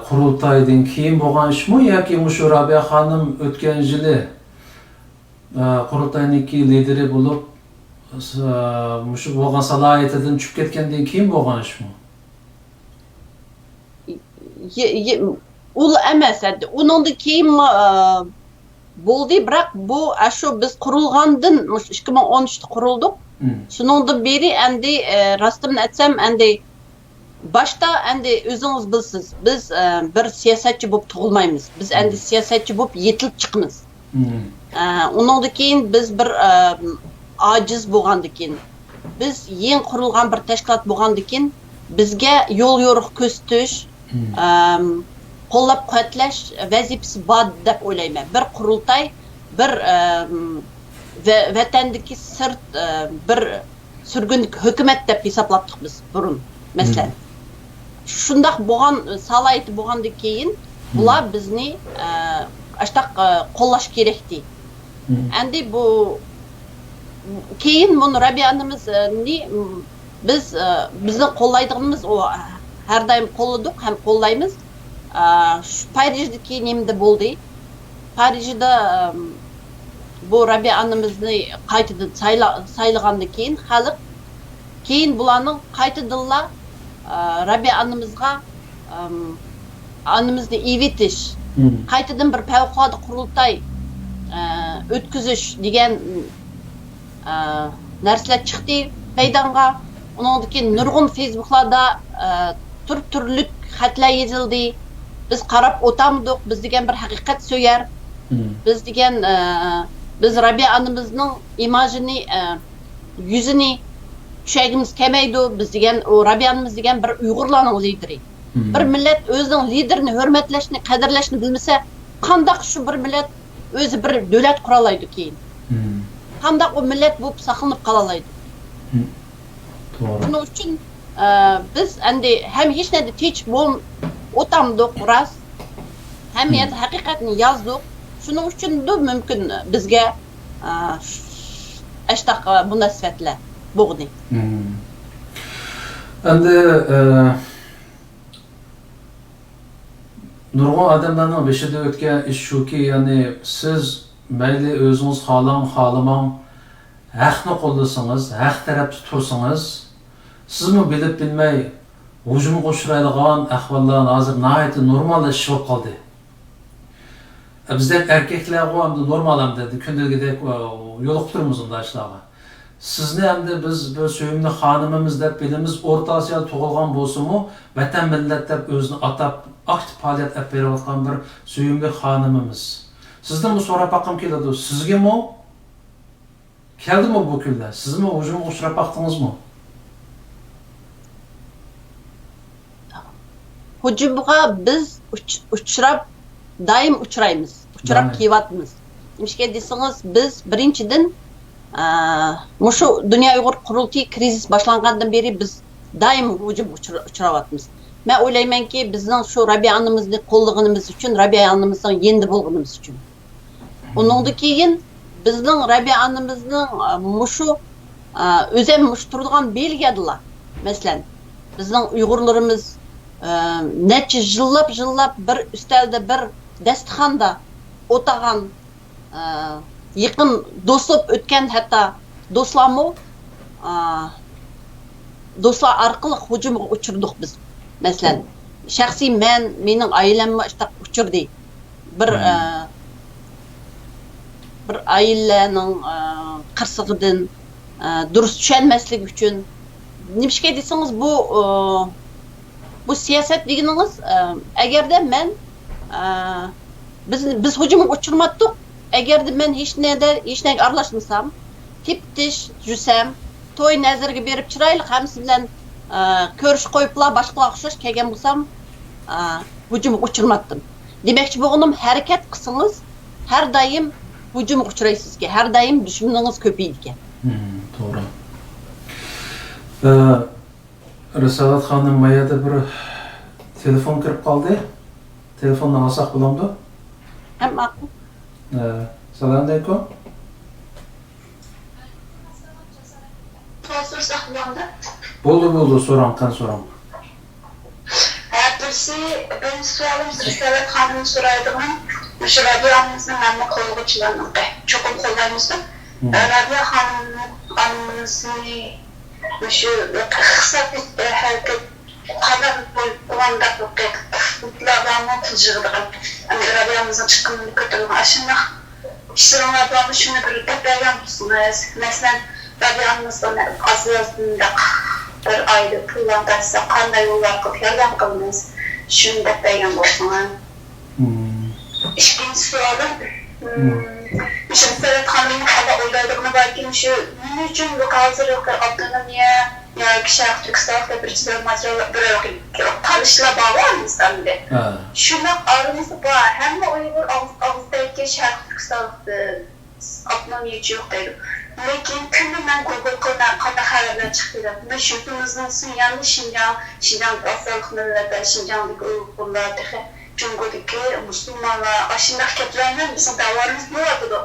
قۇرۇلتايدىن كېيىن بولغان ئىشمۇ ياكى مۇشۇ رابىيە خانىم ئۆتكەن يىلى، ئە، قۇرۇلتاينىڭكى لىدىرى بولۇپ، ئە، مۇشۇ بولغان سالاھىيىتىدىن چۈشۈپ كەتكەندىن كېيىن بولغان ئىشمۇ؟ يە- يە- ئۇل ئەمەس ئەمدى. ئۇنىڭدىن كېيىنمۇ، ئە، بولدى، بىراق بۇ، ئە، شۇ بىز قۇرۇلغاندىن، مۇشۇ ئىككى مىڭ ئون ئۈچتە قۇرۇلدۇق. مم. شۇنىڭدىن بېرى ئەمدى، ئە، راستىمنى ئېيتسام، ئەمدى باشتا ئەمدى ئۆزىڭىز بىلىسىز، بىز، ئە، بىر سىياسەتچى بولۇپ تۇغۇلمايمىز. بىز ئەمدى مم. سىياسەتچى بولۇپ يېتىلىپ چىقىمىز. مم. ئە، ئۇنىڭدىن كېيىن بىز بىر، ئە، ئاجىز بولغاندىن كېيىن، بىز يېڭى قۇرۇلغان بىر تەشكىلات بولغاندىن كېيىن، بىزگە يول يورۇق كۆرسىتىش، مم. ئەم، قوللاپ قۇۋۋەتلەش ۋەزىپىسى بار دەپ ئويلايمەن. بىر قۇرۇلتاي، بىر، ئەم، ۋە-، ۋەتەندىكى سىرت، ئە، بىر سۈرگۈندىكى ھۆكۈمەت دەپ ھېسابلاپتۇق بىز بۇرۇن، مەسىلەن. مم. شۇنداق بولغان، سالاھىيىتى بولغاندىن كېيىن، مم. بۇلار بىزنى، ئە، ئاشتاق، ئە، قوللاش كېرەكتى. مم. ئەمدى بۇ، كېيىن بۇنى رابىيە ئانىمىزنى، بىز، ئە، بىزنىڭ قوللايدىغىنىمىز ئۇ، ھەر دائىم قوللىدۇق ھەم قوللايمىز. ئە، شۇ پارىژدىكى نېمىدە بولدى. پارىژدا، ئەم، بۇ رابىيە ئانىمىزنى قايتىدىن سايلا-، سايلىغاندىن كېيىن خەلق، كېيىن بۇلارنىڭ قايتىدىنلا، ئە، رابىيە ئانىمىزغا، ئەم، ئانىمىزنى ئېۋىتىش، مم. قايتىدىن بىر پەۋقۇلئاددە قۇرۇلتاي، ئە، ئۆتكۈزۈش دېگەن، ئە، نەرسىلەر چىقتى مەيدانغا. ئۇنىڭدىن كېيىن نۇرغۇن فېيسبۇكلاردا، ئە، تۈر-تۈرلۈك خەتلەر يېزىلدى. بىز قاراپ ئولتۇرمىدۇق. بىز دېگەن بىر ھەقىقەت سۆيەر. مم. بىز دېگەن، ئە، بىز رابىيە ئانىمىزنىڭ ئىماژىنى، ئە، يۈزىنى چۈشەرگىمىز كەلمەيدۇ. بىز دېگەن، ئۇ رابىيە ئانىمىز دېگەن بىر ئۇيغۇرلارنىڭ لىدىرى. مم. بىر مىللەت ئۆزىنىڭ لىدىرىنى ھۆرمەتلەشنى، قەدىرلەشنى بىلمىسە، قانداق شۇ بىر مىللەت ئۆزى بىر دۆلەت قۇرالايدۇ كېيىن؟ مم. قانداق ئۇ مىللەت بولۇپ ساقلىنىپ قالالايدۇ؟ مم. توغرا. شۇنىڭ ئۈچۈن، ئە، بىز ئەمدى ھەم ھېچ نەدە تىنچ بول-، ئولتۇرمىدۇق، راست. ھەممە مم. يەردە ھەقىقەتنى يازدۇق. شۇنىڭ ئۈچۈندۇ مۇمكىن بىزگە، ئە، ئاشتاق مۇناسىۋەتلەر بولغىنى. مم. ئەمدى، ئە، نۇرغۇن ئادەملەرنىڭ بېشىدا ئۆتكەن ئىش شۇكى، يەنى سىز مەيلى ئۆزىڭىز خالاڭ، خالىماڭ، ھەقنى قوللىسىڭىز، ھەق تەرەپتە تۇرسىڭىز، سىزمۇ بىلىپ بىلمەي ھۇجۇمغا ئۇچرايدىغان ئەھۋاللار ھازىر ناھايىتى نورمال ئىش بولۇپ قالدى. بىزدەك ئەركەكلەرغۇ ئەمدى نورمال، ئەمدى كۈندىلىكىدەك، ئە، يولۇقۇپ تۇرىمىز ئۇنداق ئىشلارغا. سىزنى ئەمدى بىز بىر سۆيۈملۈك خانىمىمىز دەپ بىلىمىز، ئورتا ئاسىيادا تۇغۇلغان بولسىمۇ، ۋەتەن مىللەت دەپ ئۆزىنى ئاتاپ، ئاكتىپ پائالىيەت ئېلىپ بېرىۋاتقان بىر سۆيۈملۈك خانىمىمىز. سىزدىنمۇ سوراپ باققۇم كېلىدۇ، سىزگىمۇ كەلدىمۇ بۇ كۈنلەر؟ سىزمۇ ھۇجۇمغا ئۇچراپ باقتىڭىزمۇ؟ ھۇجۇمغا بىز ئۇچ-، ئۇچراپ، دائىم ئۇچرايمىز، ئۇچراپ دائىم. كېلىۋاتىمىز. نېمىشقا دېسىڭىز، بىز بىرىنچىدىن، ئە، مۇشۇ دۇنيا ئۇيغۇر قۇرۇلتىيى كرىزىس باشلانغاندىن بېرى بىز دائىم ھۇجۇمغا ئۇچرا-، ئۇچراۋاتىمىز. مەن ئويلايمەنكى، بىزنىڭ شۇ رابىيە ئانىمىزنى قوللىغىنىمىز ئۈچۈن، رابىيە ئانىمىزنىڭ يېنىدا بولغىنىمىز ئۈچۈن. ئۇنىڭدىن كېيىن بىزنىڭ رابىيە ئانىمىزنىڭ، ئە، مۇشۇ، ئە، ئۆزەم مۇشۇ تۇرىدىغان بېلگىيەدىلا، مەسىلەن، بىزنىڭ ئۇيغۇرلىرىمىز، ئە، نەچچە يىللاپ، يىللاپ بىر ئۈستەلدە، بىر داستىخاندا ئولتۇرغان، ئە، يېقىن دوست بولۇپ ئۆتكەن ھەتتا دوستلارمۇ، ئە، دوستلار ئارقىلىق ھۇجۇمغا ئۇچرىدۇق بىز. مەسىلەن، شەخسىي مەن، مېنىڭ ئائىلەممۇ ئاشتاق ئۇچرىدى. بىر، مم. ئە، بىر ئائىلىنىڭ، ئە، قىرسىقىدىن، ئە، دۇرۇس چۈشەنمەسلىكى ئۈچۈن. نېمىشقا دېسىڭىز، بۇ، ئە، بۇ سىياسەت دېگىنىڭىز، ئە، ئەگەردە مەن، ئە، بىز، بىز ھۇجۇمغا ئۇچرىماتتۇق. ئەگەردە مەن ھېچ نەدە، ھېچ نەگە ئارىلاشمىسام، تىپتىش يۈرسەم، توي نەزىرىگە بېرىپ چىرايلىق ھەممىسى بىلەن، ئە، كۆرۈشۈپ قويۇپلا باشقىلارغا ئوخشاش كەلگەن بولسام، ئە، ھۇجۇمغا ئۇچرىماتتىم. دېمەكچى بولغىنىم، ھەرىكەت قىلسىڭىز، ھەر دائىم ھۇجۇمغا ئۇچرايسىزكەن، ھەر دائىم دۈشمىنىڭىز كۆپىيىدىكەن. مم، توغرا. ئە، رىسالەت خانىم، ما يەردە بىر تېلېفون كىرىپ قالدى. تېلېفوننى ئالساق بولامدۇ؟ ھەم ماقۇل. ئە، سالام ئەلەيكۇم. سوئال سورىساق بولامدۇ؟ بولدى، بولدى، سوراڭ، قېنى سوراڭ. ھە، بىرسى، بىرىنچى سوئالىم رىسالەت خانىمدىن سورايدىغان، مۇشۇ رابىيە ئانىمىزنىڭ ھەممە قوللىغۇچىلارنىڭ، ئە، چوقۇم قوللايمىزدۇ. مم. ئە، رابىيە خانىم، ئانىمىزنى مۇشۇ ئىقتىسادىي، ئە، ھەرىكەت قانداق بولغانداق بولۇپ كەتتى. بۇلارمۇ پۇل يىغىدىغان، ئەمدى رابىيەمىزنىڭ چىققىنىنى كۆتۈرىدىغان ئاشۇنداق ئىشلىرىڭلار بارمۇ، شۇنى بىر دەپ بەرگەن بولسىڭىز. مەسىلەن، رابىيەمىز ئاز-ئاز مۇنداق بىر ئايدا پۇللار بەرسە، قانداق يوللار قىلىپ ياردەم قىلىمىز، شۇنى دەپ بەرگەن بولسىڭىز. ئىككىنچى سوئالىم، مۇشۇ سەنئەت خانىمنىڭ قانداق ئويلايدىغىنى باركى، مۇشۇ نېمە ئۈچۈن بۇ ھازىر ئاپتونومىيە ياكى شەرقىي تۈركىستانلىقتا بىر چىزىق ماجىرالار، بىر قارىشلار بارغۇ ئارىمىزدا ئەمدى. شۇنداق ئارىمىزدا بار، ھەممە ئۇيغۇر ئاغزىدىكى شەرقىي تۈركىستانلىقتىن ئاپتونومىيەچى يوق دەيدۇ. لېكىن كۈندە مەن گوگول قىلىمەن، قانداق خەۋەرلەر چىقتى دەپ. مەن شۇ يۇرتىمىزنىڭ ئىسمى يەنە شىنجاڭ، شىنجاڭدىكى ئاز سانلىق مىللەتلەر، شىنجاڭدىكى ئۇيغۇرلار، تېخى جۇڭگودىكى مۇسۇلمانلار، ئاشۇنداق گەپلەرنى بىزنىڭ دەۋالىرىمىز بولۇۋاتىدۇ.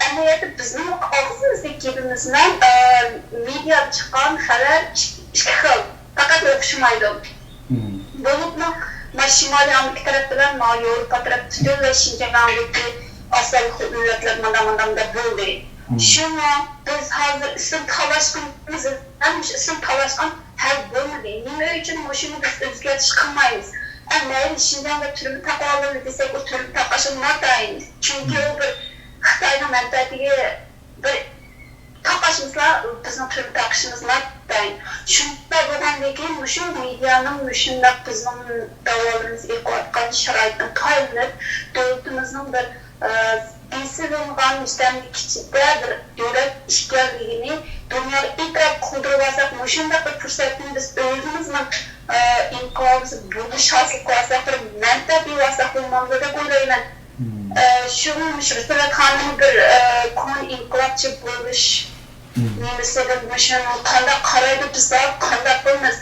ئەمەلىيەتتە بىزنىڭ ئاغزىمىزدىكى گېپىمىز بىلەن، ئە، مېدىيادا چىققان خەۋەر ئىك-، ئىككى خىل، پەقەت ئوخشىمايدۇ. بولۇپمۇ ما شىمالىي ئامېرىكا تەرەپ بىلەن ما ياۋروپا تەرەپ پۈتۈنلەي شىنجاڭدىكى ئاز سانلىق مىللەتلەر مانا مۇنداق بولدى. شۇڭا بىز ھازىر ئىسىم تالاشقىنىمىز ھەم مۇشۇ ئىسىم تالاشقان ھەل بولمىدى. نېمە ئۈچۈن مۇشۇنى بىز ئۆزگەرتىش قىلمايمىز؟ ھە، مەيلى شىنجاڭدا تۈرمە تاقىۋالدى دېسەك، ئۇ تۈرمە تاقاشمۇ ناتايىن. چۈنكى ئۇ بىر خىتاينىڭ مەنپەئەتىگە بىر تاقاشمىسا، بىزنىڭ تۈرمە تاقىشىمىز ناتايىن. شۇنداق بولغاندىن كېيىن مۇشۇ مېدىيانىڭ مۇشۇنداق بىزنىڭ داۋالىرىمىزغا ئېقىۋاتقان شارائىتتىن پايدىلىنىپ، دۆلىتىمىزنىڭ بىر، ئە، بېسىۋېلىنغان مۇستەملىكە ئىچىدە بىر دۆلەت ئىكەنلىكىنى دۇنياغا ئېتىراپ قىلدۇرۇۋالساق، مۇشۇنداق بىر پۇرسەتنى بىز ئۆزىمىزنىڭ، ئە، ئىنقىلابىمىزغا بۇرۇلۇش ھاسىل قىلىۋالساق، بىر مەنپەئەت ئېلىۋالساق بولمامدۇ دەپ ئويلايمەن. ئە، شۇڭا مۇشۇ رىسالەت خانىم بىر، ئە، كونا ئىنقىلابچى بولۇش نېمىسىدىن مۇشۇنى قانداق قارايدۇ، بىزلەر قانداق قىلىمىز؟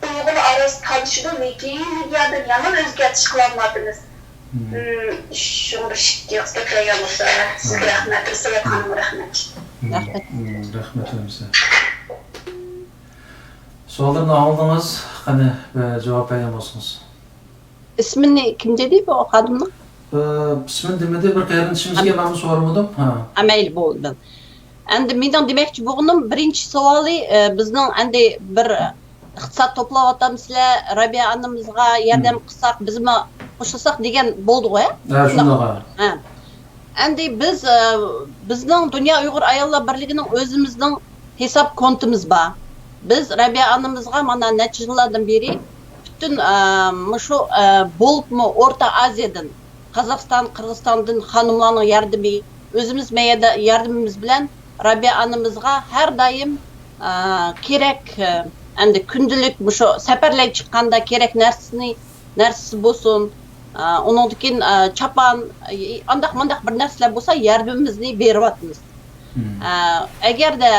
ئۇيغۇر ئارىسى تالىشىدۇ، لېكىن مېدىيادا يامان ئۆزگەرتىش قىلالمايۋاتىمىز. شۇڭا بىر ئىككى ئېغىز گەپ بەرگەن بولسا، سىزگە رەھمەت، رىسالەت خانىمغا رەھمەت. رەھمەت. رەھمەت ھەممىسى. سوئاللارنى ئاڭلىدىڭىز، قېنى، بىر جاۋاب بەرگەن بولسىڭىز. ئىسمىنى كىم دېدى بۇ خانىمنىڭ؟ ئى، ئىسمىنى دېمىدى، بىر قېرىندىشىمىزغا مەنمۇ سورىمىدىم. ھە. ھە، مەيلى، بولدى. ئەمدى مېنىڭ دېمەكچى بولغىنىم، بىرىنچى سوئالى، ئى، بىزنىڭ ئەمدى بىر ئىقتىساد توپلاۋاتامسىلەر، رابىيە ئانىمىزغا ياردەم قىلساق، بىزمۇ قوشۇلساق دېگەن بولدىغۇ، ھە؟ ھە، شۇنداق. ھە. ئەمدى بىز، ئى، بىزنىڭ دۇنيا ئۇيغۇر ئاياللار بىرلىكىنىڭ ئۆزىمىزنىڭ ھېساب كونتىمىز بار. بىز رابىيە ئانىمىزغا مانا نەچچە يىللاردىن بېرى پۈتۈن، ئە، مۇشۇ، ئە، بولۇپمۇ ئورتا ئازىيادىن، قازاقىستان، قىرغىزىستاندىن خانىملارنىڭ ياردىمى، ئۆزىمىز مەيەردە ياردىمىمىز بىلەن رابىيە ئانىمىزغا ھەر دائىم، ئە، كېرەك، ئە، ئەمدى كۈندىلىك مۇشۇ سەپەرلەرگە چىققاندا كېرەك نەرسىنى، نەرسىسى بولسۇن، ئە، ئۇنىڭدىن كېيىن، ئە، چاپان، ئە، ئانداق مۇنداق بىر نەرسىلەر بولسا ياردىمىمىزنى بېرىۋاتىمىز. ئە، ئەگەردە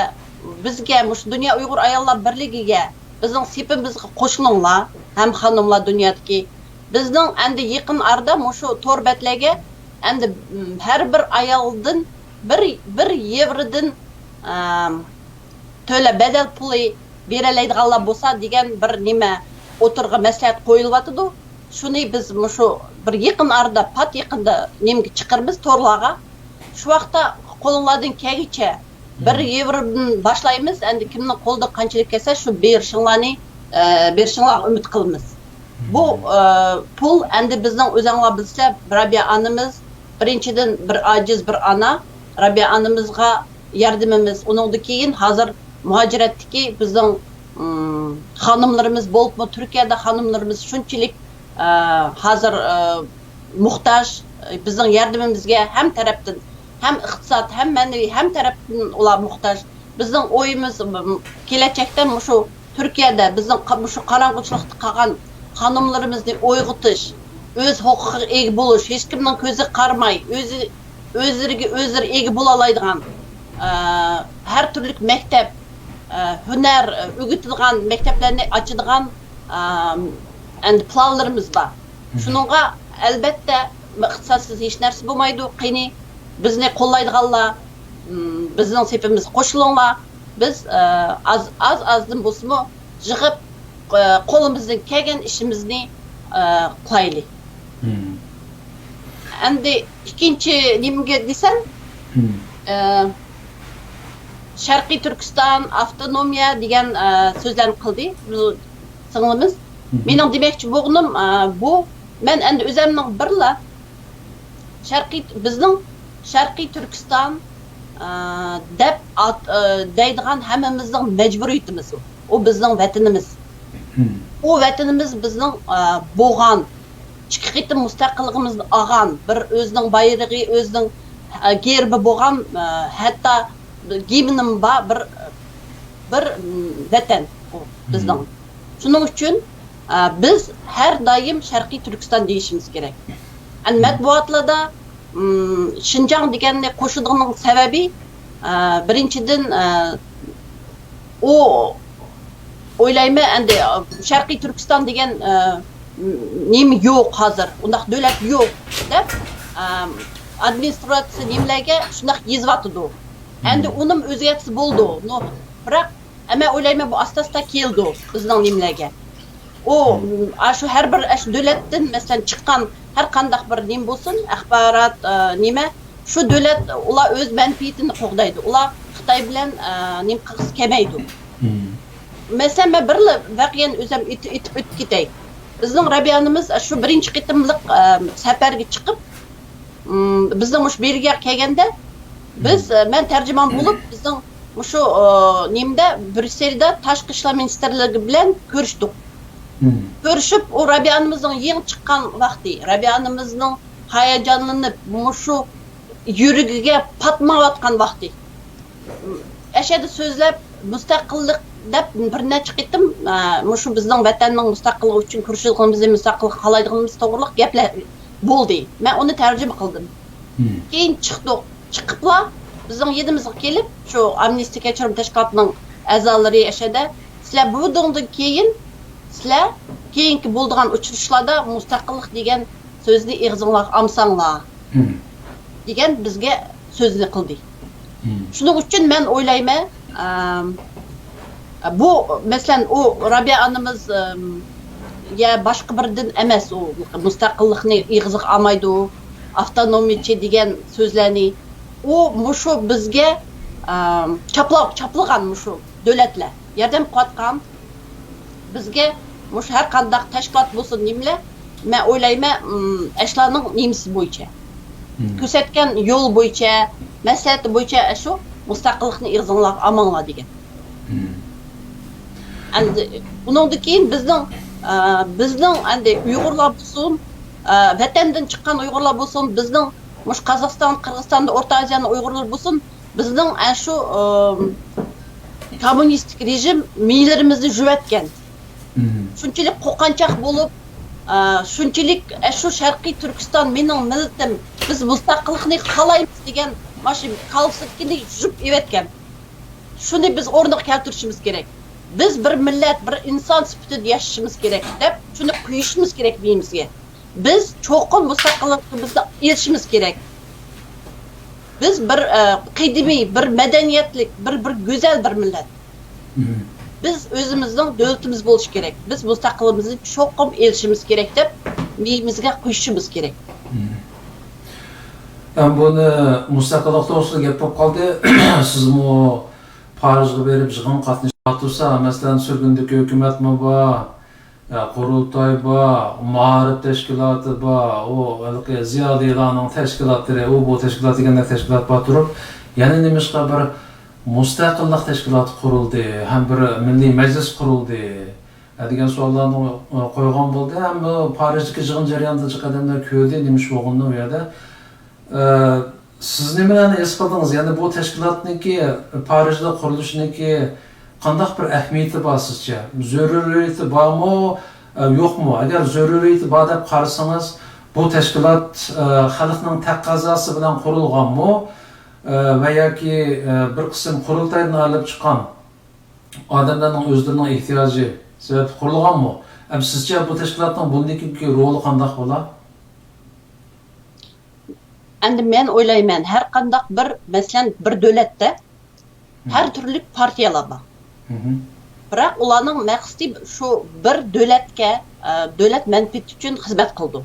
بىزگە مۇشۇ دۇنيا ئۇيغۇر ئاياللار بىرلىكىگە، بىزنىڭ سېپىمىزغا قوشۇلۇڭلار، ھەم خانىملار دۇنيادىكى. بىزنىڭ ئەمدى يېقىن ئارىدا مۇشۇ تور بەتلەرگە ئەمدى، م، ھەر بىر ئايالدىن بىر، بىر يېۋرودىن، ئە، تۆلە بەدەل پۇلى بېرەلەيدىغانلار بولسا دېگەن بىر نېمە ئوتتۇرىغا مەسلىھەت قويۇلۇۋاتىدۇ. شۇنى بىز مۇشۇ بىر يېقىن ئارىدا، پات يېقىندا نېمىگە چىقىرىمىز تورلارغا. شۇ ۋاقىتتا قولۇڭلاردىن كەلگىچە بىر يېۋرودىن باشلايمىز. ئەمدى كىمنىڭ قولىدا قانچىلىك كەلسە، شۇ بېرىشىڭلارنى، ئە، بېرىشىڭلارغا ئۈمىد قىلىمىز. بۇ، ئە، پۇل ئەمدى بىزنىڭ، ئۆزەڭلار بىلىسىلەر، رابىيە ئانىمىز بىرىنچىدىن بىر ئاجىز بىر ئانا، رابىيە ئانىمىزغا ياردىمىمىز، ئۇنىڭدىن كېيىن ھازىر مۇھاجىرەتتىكى بىزنىڭ، ئىم، خانىملىرىمىز، بولۇپمۇ تۈركىيەدە خانىملىرىمىز شۇنچىلىك، ئە، ھازىر، ئە، موھتاج، ئە، بىزنىڭ ياردىمىمىزگە ھەم تەرەپتىن، ھەم ئىقتىساد، ھەم مەنىۋى، ھەم تەرەپتىن ئۇلار موھتاج. بىزنىڭ ئويىمىز، ئىم، كېلەچەكتە مۇشۇ تۈركىيەدە بىزنىڭ قا-، مۇشۇ قاراڭغۇچىلىقتا قالغان خانىملىرىمىزنى ئويغىتىش، ئۆز ھوقۇقىغا ئىگە بولۇش، ھېچكىمنىڭ كۆزىگە قارىماي، ئۆزى، ئۆزلىرىگە ئۆزلىرى ئىگە بولالايدىغان، ئە، ھەر تۈرلۈك مەكتەپ، ئە، ھۈنەر، ئە، ئۆگىتىدىغان مەكتەپلەرنى ئاچىدىغان، ئە، ئەمدى پىلانلىرىمىز بار. شۇنىڭغا، ئەلبەتتە، ئىقتىسادسىز ھېچ نەرسە بولمايدۇ. قېنى، بىزنى قوللايدىغانلار، م، بىزنىڭ سېپىمىزگە قوشۇلۇڭلار. بىز، ئە، ئاز، ئاز-ئازدىن بولسىمۇ يىغىپ، ئە، قولىمىزدىن كەلگەن ئىشىمىزنى، ئە، قىلايلى. ئەمدى ئىككىنچى نېمىگە دېسەم، ئە، شەرقىي تۈركىستان، ئاپتونومىيە دېگەن، ئە، سۆزلەرنى قىلدى. بۇ سىڭلىمىز. مېنىڭ دېمەكچى بولغىنىم، ئە، بۇ، مەن ئەمدى ئۆزەمنىڭ بىرلا شەرقىي، بىزنىڭ شەرقىي تۈركىستان، ئە، دەپ ئات-، ئە، دەيدىغان ھەممىمىزنىڭ مەجبۇرىيىتىمىز ئۇ. ئۇ بىزنىڭ ۋەتىنىمىز. ئۇ ۋەتىنىمىز بىزنىڭ، ئە، بولغان، ئىككى قېتىم مۇستەقىللىقىمىزنى ئالغان، بىر ئۆزىنىڭ بايرىقى، ئۆزىنىڭ، ئە، گېربى بولغان، ئە، ھەتتا گىمنىمۇ بار، بىر، بىر، م، ۋەتەن ئۇ بىزنىڭ. شۇنىڭ ئۈچۈن، ئە، بىز ھەر دائىم شەرقىي تۈركىستان دېيىشىمىز كېرەك. ئەمدى مەتبۇئاتلاردا، م، شىنجاڭ دېگەننى قوشىدىغىنىڭ سەۋەبى، ئە، بىرىنچىدىن، ئە، ئۇ ئويلايمەن، ئەمدى شەرقىي تۈركىستان دېگەن، ئە، نېمە يوق ھازىر، ئۇنداق دۆلەت يوق دەپ، ئە، ئادمىنىستراتسىيە نېمىلەرگە شۇنداق يېزىۋاتىدۇ. ئەمدى ئۇنىمۇ ئۆزگەرتسە بولىدۇ. نو، بىراق، ئەمما ئويلايمەن، بۇ ئاستا-ئاستا كېلىدۇ بىزنىڭ نېمىلەرگە. ئۇ، ئاشۇ ھەر بىر ئاشۇ دۆلەتتىن، مەسىلەن، چىققان ھەر قانداق بىر نېمە بولسۇن، ئاخبارات، ئە، نېمە، شۇ دۆلەت، ئۇلار ئۆز مەنپىئەتىنى قوغدايدۇ. ئۇلار خىتاي بىلەن، ئە، نېمە قىلغۇسى كەلمەيدۇ. مەسىلەن، مەن بىرلا ۋەقەنى ئۆزۈم ئېيتىپ، ئېيتىپ ئۆتۈپ كېتەي. بىزنىڭ رابىيەنىمىز شۇ بىرىنچى قېتىملىق، ئە، سەپەرگە چىقىپ، م، بىزنىڭ مۇشۇ بېلگىيەگە كەلگەندە، بىز، ئە، مەن تەرجىمان بولۇپ، بىزنىڭ مۇشۇ، ئە، نېمىدە، بريۇسسېلدە تاشقى ئىشلار مىنىستىرلىكى بىلەن كۆرۈشتۇق. كۆرۈشۈپ، ئۇ رابىيەنىمىزنىڭ يېڭى چىققان ۋاقتى، رابىيەنىمىزنىڭ ھاياجانلىنىپ، مۇشۇ يۈرىكىگە پاتمايۋاتقان ۋاقتى. ئەشەدە سۆزلەپ، مۇستەقىللىق دەپ بىر نەچچە قېتىم، ئە، مۇشۇ بىزنىڭ ۋەتەننىڭ مۇستەقىللىقى ئۈچۈن كۈرىشىدىغىنىمىزنى، مۇستەقىللىق خالايدىغىنىمىز توغرىلىق گەپلەر بولدى. مەن ئۇنى تەرجىمە قىلدىم. كېيىن چىقتۇق. چىقىپلا بىزنىڭ يېنىمىزغا كېلىپ، شۇ ئامنىستى كەچۈرۈم تەشكىلاتىنىڭ ئەزالىرى ئەشەدە، سىلەر بۇنىڭدىن كېيىن سىلەر كېيىنكى بولىدىغان ئۇچرىشىشلاردا مۇستەقىللىق دېگەن سۆزنى ئېغىزىڭلارغا ئالمىساڭلار، دېگەن بىزگە سۆزنى قىلدى. شۇنىڭ ئۈچۈن مەن ئويلايمەن، ئەم، بۇ، مەسىلەن، ئۇ رابىيە ئانىمىز، ئەم، يا باشقا بىرىدىن ئەمەس، ئۇ مۇستەقىللىقنى ئېغىزىغا ئالمايدۇ، ئاپتونومىيچى دېگەن سۆزلەرنى. ئۇ مۇشۇ بىزگە، ئەم، چاپلا-، چاپلىغان مۇشۇ دۆلەتلەر، ياردەم قىلىۋاتقان. بىزگە مۇشۇ ھەر قانداق تەشكىلات بولسۇن، نېمىلەر، مەن ئويلايمەن، ئىم، ئەشلارنىڭ نېمىسى بويىچە، كۆرسەتكەن يول بويىچە، مەسلىھەتى بويىچە ئەشۇ مۇستەقىللىقنى ئېغىزىڭلارغا ئالماڭلار دېگەن. ئەمدى ئۇنىڭدىن كېيىن بىزنىڭ، ئە، بىزنىڭ ئەمدى ئۇيغۇرلار بولسۇن، ئە، ۋەتەندىن چىققان ئۇيغۇرلار بولسۇن، بىزنىڭ مۇشۇ قازاقىستان، قىرغىزىستاندا، ئورتا ئازىيانىڭ ئۇيغۇرلىرى بولسۇن، بىزنىڭ ئەشۇ، ئىم، كوممۇنىستىك رېژىم مىيىلىرىمىزنى جۇۋەتكەن. شۇنچىلىك قورقۇنچاق بولۇپ، ئە، شۇنچىلىك، ئە، شۇ شەرقىي تۈركىستان مېنىڭ مىللىتىم، بىز مۇستەقىللىقنى خالايمىز دېگەن مانا شۇ كالىسىدىكىنى يۇيۇپ ئېۋەتكەن. شۇنى بىز ئورنىغا كەلتۈرۈشىمىز كېرەك. بىز بىر مىللەت، بىر ئىنسان سۈپىتىدە ياشىشىمىز كېرەك دەپ، شۇنى قويۇشىمىز كېرەك مېيىمىزگە. بىز چوقۇم مۇستەقىللىقىمىزنى ئېلىشىمىز كېرەك. بىز بىر، ئە، قەدىمىي، بىر مەدەنىيەتلىك، بىر، بىر گۈزەل بىر مىللەت. بىز ئۆزىمىزنىڭ دۆلىتىمىز بولۇشى كېرەك. بىز مۇستەقىللىقىمىزنى چوقۇم ئېلىشىمىز كېرەك دەپ، مېيىمىزگە قويۇشىمىز كېرەك. ئەم، بۇنى مۇستەقىللىق توغرىسىدا گەپ بولۇپ قالدى. سىزمۇ پارىژغا بېرىپ يىغىنغا قاتنىشىپ تۇرسا، مەسىلەن، سۈرگۈندىكى ھۆكۈمەتمۇ بار، يا، قۇرۇلتاي بار، مائارىپ تەشكىلاتى بار، ئۇ ھېلىقى زىيالىيلارنىڭ تەشكىلاتلىرى، ئۇ بۇ تەشكىلات دېگەندەك تەشكىلات بار تۇرۇپ، يەنە نېمىشقا بىر مۇستەقىللىق تەشكىلاتى قۇرۇلدى ھەم بىر مىللىي مەجلىس قۇرۇلدى، ھە، دېگەن سوئاللارنى قويغان بولدى. ھەم بۇ پارىژدىكى يىغىن جەريانىدا جىق ئادەملەر كۆردى، نېمە ئىش بولغىنىنى ئۇ يەردە. ئە، سىز نېمىلەرنى ھېس قىلدىڭىز؟ يەنى بۇ تەشكىلاتنىڭكى، پارىژدا قۇرۇلۇشىنىڭكى قانداق بىر ئەھمىيىتى بار سىزچە؟ زۆرۈرىيىتى بارمۇ، ئە، يوقمۇ؟ ئەگەر زۆرۈرىيىتى بار دەپ قارىسىڭىز، بۇ تەشكىلات، ئە، خەلقنىڭ تەقەززاسى بىلەن قۇرۇلغانمۇ؟ ئە، ۋە ياكى، ئە، بىر قىسىم قۇرۇلتايدىن ئايرىلىپ چىققان ئادەملەرنىڭ ئۆزلىرىنىڭ ئېھتىياجى سەۋەبلىك قۇرۇلغانمۇ؟ ئەمدى سىزچە بۇ تەشكىلاتنىڭ بۇندىن كېيىنكى رولى قانداق بولا؟ ئەمدى مەن ئويلايمەن، ھەر قانداق بىر، مەسىلەن، بىر دۆلەتتە ھەر تۈرلۈك پارتىيەلەر بار. بىراق ئۇلارنىڭ مەقسىتى شۇ بىر دۆلەتكە، ئە، دۆلەت مەنپەئەتى ئۈچۈن خىزمەت قىلىدۇ.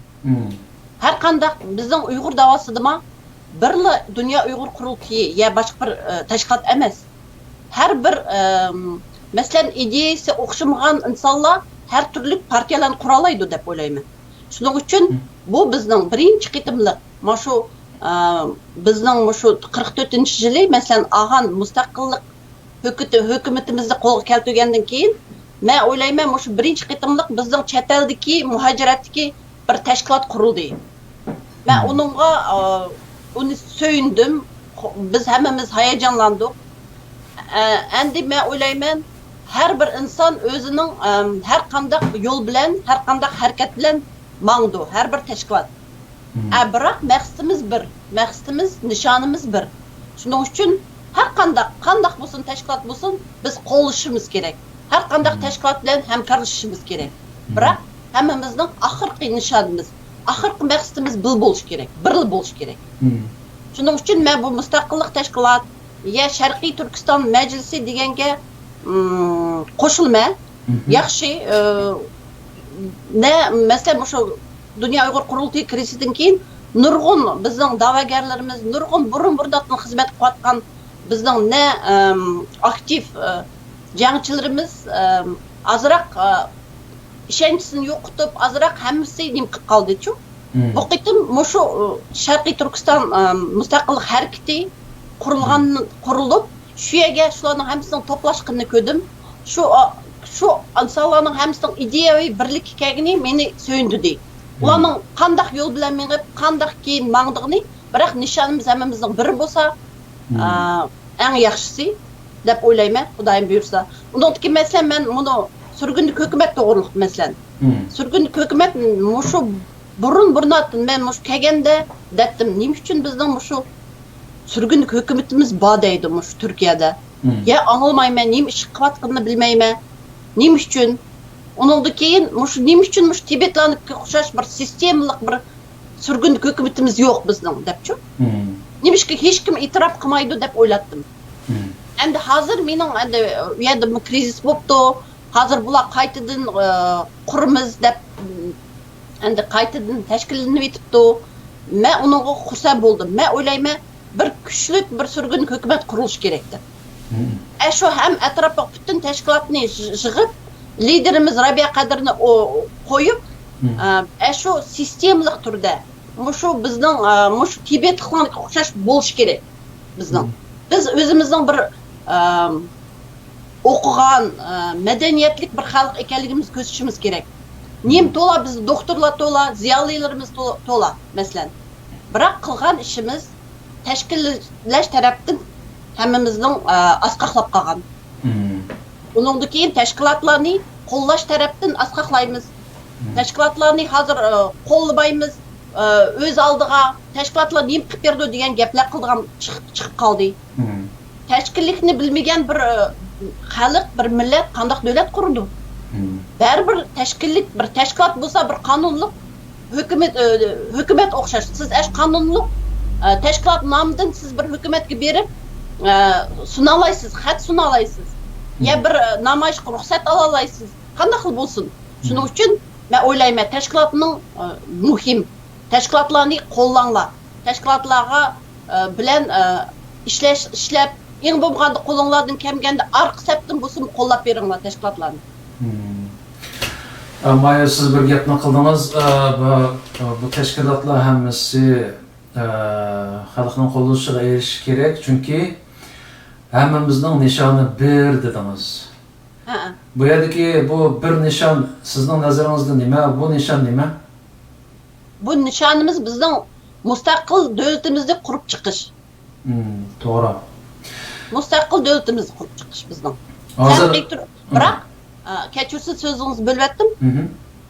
ھەر قانداق بىزنىڭ ئۇيغۇر داۋاسىدىمۇ بىرلا دۇنيا ئۇيغۇر قۇرۇلتىيى يا باشقا بىر، ئە، تەشكىلات ئەمەس. ھەر بىر، ئە، مەسىلەن، ئىدىيەسى ئوخشىمىغان ئىنسانلار ھەر تۈرلۈك پارتىيەلەرنى قۇرالايدۇ دەپ ئويلايمەن. شۇنىڭ ئۈچۈن بۇ بىزنىڭ بىرىنچى قېتىملىق مانا شۇ، ئە، بىزنىڭ مۇشۇ قىرىق تۆتىنچى يىلى، مەسىلەن، ئالغان مۇستەقىللىق ھۆكۈتى-، ھۆكۈمىتىمىزنى قولغا كەلتۈرگەندىن كېيىن، مەن ئويلايمەن، مۇشۇ بىرىنچى قېتىملىق بىزنىڭ چەت ئەلدىكى، مۇھاجىرەتتىكى بىر تەشكىلات قۇرۇلدى. مەن ئۇنىڭغا، ئا، ئۇنى سۆيۈندۈم. خو-، بىز ھەممىمىز ھاياجانلاندۇق. ئە، ئەمدى مەن ئويلايمەن، ھەر بىر ئىنسان ئۆزىنىڭ، ئەم، ھەر قانداق يول بىلەن، ھەر قانداق ھەرىكەت بىلەن ماڭىدۇ، ھەر بىر تەشكىلات. ئە، بىراق مەقسىتىمىز بىر، مەقسىتىمىز، نىشانىمىز بىر. شۇنىڭ ئۈچۈن ھەر قانداق، قانداق بولسۇن، تەشكىلات بولسۇن، بىز قوللىشىمىز كېرەك. ھەر قانداق تەشكىلات بىلەن ھەمكارلىشىشىمىز كېرەك. بىراق ھەممىمىزنىڭ ئاخىرقى نىشانىمىز، ئاخىرقى مەقسىتىمىز بىر بولۇشى كېرەك، بىرلا بولۇشى كېرەك. شۇنىڭ ئۈچۈن مەن بۇ مۇستەقىللىق تەشكىلات يا شەرقىي تۈركىستان مەجلىسى دېگەنگە، ئىم، قوشۇلىمەن. ياخشى، ئى، نە، مەسىلەن، مۇشۇ دۇنيا ئۇيغۇر قۇرۇلتىيى كىرىزىستىن كېيىن نۇرغۇن بىزنىڭ دەۋاگەرلىرىمىز، نۇرغۇن بۇرۇن بۇرۇندىن خىزمەت قىلىۋاتقان بىزنىڭ نە، ئىم، ئاكتىپ، ئى، جەڭچىلىرىمىز، ئىم، ئازراق، ئى، ئىشەنچىسىنى يوقىتىپ، ئازراق ھەممىسى نېمە قىلىپ قالدىچۇ؟ بۇ قېتىم مۇشۇ، ئى، شەرقىي تۈركىستان، ئى، مۇستەقىللىق ھەرىكىتى قۇرۇلغان، قۇرۇلۇپ، شۇ يەرگە شۇلارنىڭ ھەممىسىنىڭ توپلاشقىنىنى كۆردۈم. شۇ، ئا، شۇ ئىنسانلارنىڭ ھەممىسىنىڭ ئىدىيەۋى بىرلىككە كەلگىنى مېنى سۆيۈندۈردى. ئۇلارنىڭ قانداق يول بىلەن مېڭىپ، قانداق كېيىن ماڭىدىغىنى، بىراق نىشانىمىز ھەممىمىزنىڭ بىر بولسا، ئا، ئەڭ ياخشىسى دەپ ئويلايمەن، خۇدايىم بۇيرۇسا. ئۇنىڭدىكى مەسىلەن، مەن مۇنۇ سۈرگۈندىكى ھۆكۈمەت توغرۇلۇق مەسىلەن. سۈرگۈندىكى ھۆكۈمەت مۇشۇ بۇرۇن بۇرۇناتتىن مەن مۇشۇ كەلگەندە دەتتىم، نېمە ئۈچۈن بىزنىڭ مۇشۇ سۈرگۈندىكى ھۆكۈمىتىمىز بار دەيدۇ مۇشۇ تۈركىيەدە. يا ئاڭلىمايمەن، نېمە ئىش قىلىۋاتقىنىنى بىلمەيمەن. نېمە ئۈچۈن؟ ئۇنىڭدىن كېيىن مۇشۇ نېمە ئۈچۈن مۇشۇ تىبەتلەرنىڭكىگە ئوخشاش بىر سىستېمىلىق بىر سۈرگۈندىكى ھۆكۈمىتىمىز يوق بىزنىڭ دەپچۇ. نېمىشقا ھېچكىم ئېتىراپ قىلمايدۇ دەپ ئويلاتتىم. ئەمدى ھازىر مېنىڭ ئەمدى ئۇ يەردە بىر كرىزىس بوپتۇ. ھازىر بۇلار قايتىدىن، ئى، قۇرىمىز دەپ، ئەمدى قايتىدىن تەشكىللىنىۋېتىپتۇ. مەن ئۇنىڭغا خۇرسەن بولدۇم. مەن ئويلايمەن، بىر كۈچلۈك بىر سۈرگۈن ھۆكۈمەت قۇرۇلۇشى كېرەك دەپ. ئەشۇ ھەم ئەتراپلىق پۈتۈن تەشكىلاتنى يىغ-، يىغىپ، لىدېرىمىز رابىيە قەدىرنى ئو-، قويۇپ، ئە، ئەشۇ سىستېمىلىق تۈردە، مۇشۇ بىزنىڭ، ئە، مۇشۇ تىبەتلىكلەرگە ئوخشاش بولۇشى كېرەك بىزنىڭ. بىز ئۆزىمىزنىڭ بىر، ئە، ئوقۇغان، ئە، مەدەنىيەتلىك بىر خەلق ئىكەنلىكىمىزنى كۆرسىتىشىمىز كېرەك. نېمە تولا، بىز دوختۇرلار تولا، زىيالىيلىرىمىز تو-، تولا، مەسىلەن. بىراق قىلغان ئىشىمىز تەشكىللەش تەرەپتىن ھەممىمىزنىڭ، ئە، ئاسقاقلاپ قالغان. ئۇنىڭدىن كېيىن تەشكىلاتلارنى قوللاش تەرەپتىن ئاسقاقلايمىز. تەشكىلاتلارنى ھازىر، ئە، قوللىمايمىز. ئە، ئۆز ئالدىغا تەشكىلاتلار نېمە قىلىپ بېرىدۇ دېگەن گەپلەر قىلىدىغان چىقىپ، چىقىپ قالدى. تەشكىللىكنى بىلمىگەن بىر، ئە، خەلق، بىر مىللەت قانداق دۆلەت قۇرىدۇ؟ بەرىبىر تەشكىللىك، بىر تەشكىلات بولسا، بىر قانۇنلۇق ھۆكۈمەت، ئە، ھۆكۈمەت ئوخشاش. سىز ئەش قانۇنلۇق، ئە، تەشكىلات نامىدىن سىز بىر ھۆكۈمەتكە بېرىپ، ئە، سۇنالايسىز، خەت سۇنالايسىز. يا بىر، ئە، نامايىشقا رۇخسەت ئالالايسىز. قانداقلا بولسۇن. شۇنىڭ ئۈچۈن مەن ئويلايمەن، تەشكىلاتنىڭ، ئە، مۇھىم. تەشكىلاتلارنى قوللاڭلار. تەشكىلاتلارغا، ئە، بىلەن، ئە، ئىشلەش، ئىشلەپ، ئەڭ بولمىغاندا قولۇڭلاردىن كەلگەندە ئارقا سەپتىن بولسىمۇ قوللاپ بېرىڭلار تەشكىلاتلارنى. مم. ئە، مايا، سىز بىر گەپنى قىلدىڭىز. ئە، بۇ، بۇ تەشكىلاتلار ھەممىسى، ئە، خەلقنىڭ قوللىشىغا ئېرىشىشى كېرەك، چۈنكى ھەممىمىزنىڭ نىشانى بىر دېدىڭىز. ھەئە. بۇ يەردىكى بۇ بىر نىشان سىزنىڭ نەزىرىڭىزدە نېمە؟ بۇ نىشان نېمە؟ بۇ نىشانىمىز بىزنىڭ مۇستەقىل دۆلىتىمىزنى قۇرۇپ چىقىش. مم، توغرا. مۇستەقىل دۆلىتىمىزنى قۇرۇپ چىقىش بىزنىڭ. ھازىر شەرقىي تۈر-، بىراق، ئا، كەچۈرسىز، سۆزىڭىزنى بۆلۈۋەتتىم.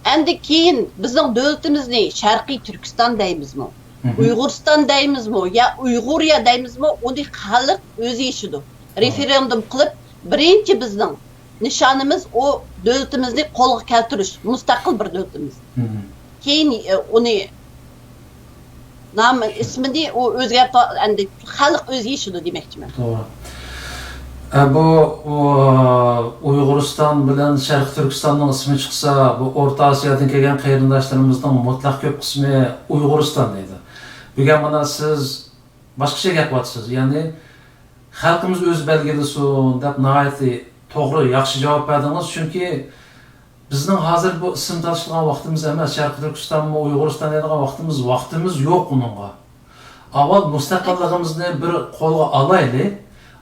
ئەمدى كېيىن بىزنىڭ دۆلىتىمىزنى شەرقىي تۈركىستان دەيمىزمۇ، ئۇيغۇرىستان دەيمىزمۇ، يا ئۇيغۇرىيە دەيمىزمۇ، ئۇنى خەلق ئۆزى يېشىدۇ. رېفېرېندۇم قىلىپ، بىرىنچى بىزنىڭ نىشانىمىز ئۇ دۆلىتىمىزنى قولغا كەلتۈرۈش، مۇستەقىل بىر دۆلىتىمىز. كېيىن، ئە، ئۇنى نام ئىسمىنى ئۇ ئۆزگەرتىۋ-، ئەمدى خەلق ئۆزى يېشىدۇ دېمەكچىمەن. توغرا. ئە، بۇ، ئۇ، ئۇيغۇرىستان بىلەن شەرقىي تۈركىستاننىڭ ئىسمى چىقسا، بۇ ئورتا ئاسىيادىن كەلگەن قېرىنداشلىرىمىزنىڭ مۇتلەق كۆپ قىسمى ئۇيغۇرىستان دەيدۇ. بۈگۈن مانا سىز باشقىچە گەپ قىلىۋاتىسىز. يەنى خەلقىمىز ئۆزى بەلگىلىسۇن دەپ ناھايىتى توغرا، ياخشى جاۋاب بەردىڭىز. چۈنكى بىزنىڭ ھازىر بۇ ئىسىم تارتىشىدىغان ۋاقتىمىز ئەمەس، شەرقىي تۈركىستانمۇ، ئۇيغۇرىستان دەيدىغان ۋاقتىمىز، ۋاقتىمىز يوق ئۇنىڭغا. ئاۋۋال مۇستەقىللىقىمىزنى بىر قولغا ئالايلى،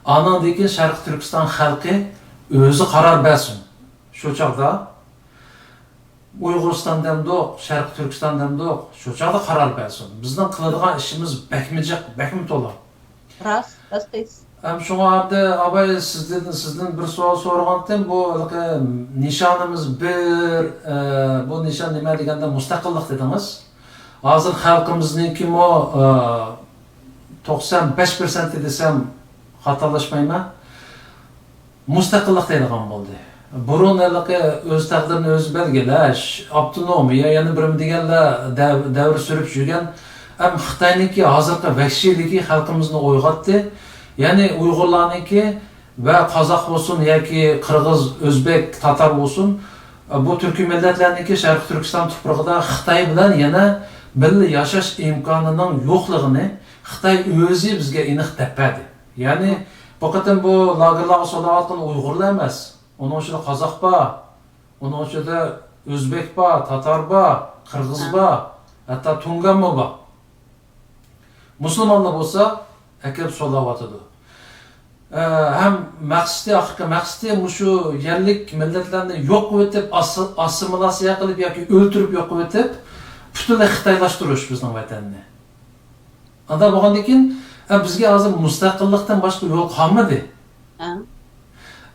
ئانىڭدىن كېيىن شەرقىي تۈركىستان خەلقى ئۆزى قارار بەرسۇن. شۇ چاغدا ئۇيغۇرىستان دەمدۇق، شەرقىي تۈركىستان دەمدۇق، شۇ چاغدا قارار بەرسۇن. بىزنىڭ قىلىدىغان ئىشىمىز بەكمۇ جىق، بەكمۇ تولا. راست، راست دەيسىز. ھەم شۇڭا ئەمدى ئاباي سىزدىن، سىزدىن بىر سوئال سورىغانتىم، بۇ ھېلىقى نىشانىمىز بىر، ئە، بۇ نىشان نېمە دېگەندە مۇستەقىللىق دېدىڭىز. ھازىر خەلقىمىزنىڭكىمۇ، ئە، توقسان بەش پىرسەنتى دېسەم خاتالاشمايمەن. مۇستەقىللىق دەيدىغان بولدى. بۇرۇن ھېلىقى ئۆز تەقدىرىنى ئۆزى بەلگىلەش، ئاپتونومىيە، يەنە بىرمە دېگەنلەر دەۋ-، دەۋر سۈرۈپ يۈرگەن، ئەم، خىتاينىڭكى ھازىرقى ۋەھشىيلىكى خەلقىمىزنى ئويغاتتى. يەنى ئۇيغۇرلارنىڭكى ۋە قازاق بولسۇن ياكى قىرغىز، ئۆزبېك، تاتار بولسۇن، بۇ تۈركىي مىللەتلەرنىڭكى شەرقىي تۈركىستان تۇپرىقىدا خىتاي بىلەن يەنە بىللە ياشاش ئىمكانىنىڭ يوقلۇقىنى خىتاي ئۆزى بىزگە ئېنىق دەپ بەردى. يەنى بۇ قېتىم بۇ لاگېرلارغا سولاۋاتقان ئۇيغۇرلار ئەمەس. ئۇنىڭ ئىچىدە قازاق بار، ئۇنىڭ ئىچىدە ئۆزبېك بار، تاتار بار، قىرغىز بار، ھەتتا تۇڭگانمۇ بار. مۇسۇلمانلار بولسا ئەكىرىپ سولاۋاتىدۇ. ئە، ھەم مەقسىتى، ئاخىرقى مەقسىتى مۇشۇ يەرلىك مىللەتلەرنى يوق قىلىۋېتىپ، ئاسسىمىلياتسىيە قىلىپ ياكى ئۆلتۈرۈپ يوق قىلىۋېتىپ، پۈتۈنلەي خىتايلاشتۇرۇش بىزنىڭ ۋەتەننى. ئانداق بولغاندىن كېيىن، ئە، بىزگە ھازىر مۇستەقىللىقتىن باشقا يول قالمىدى. ھە.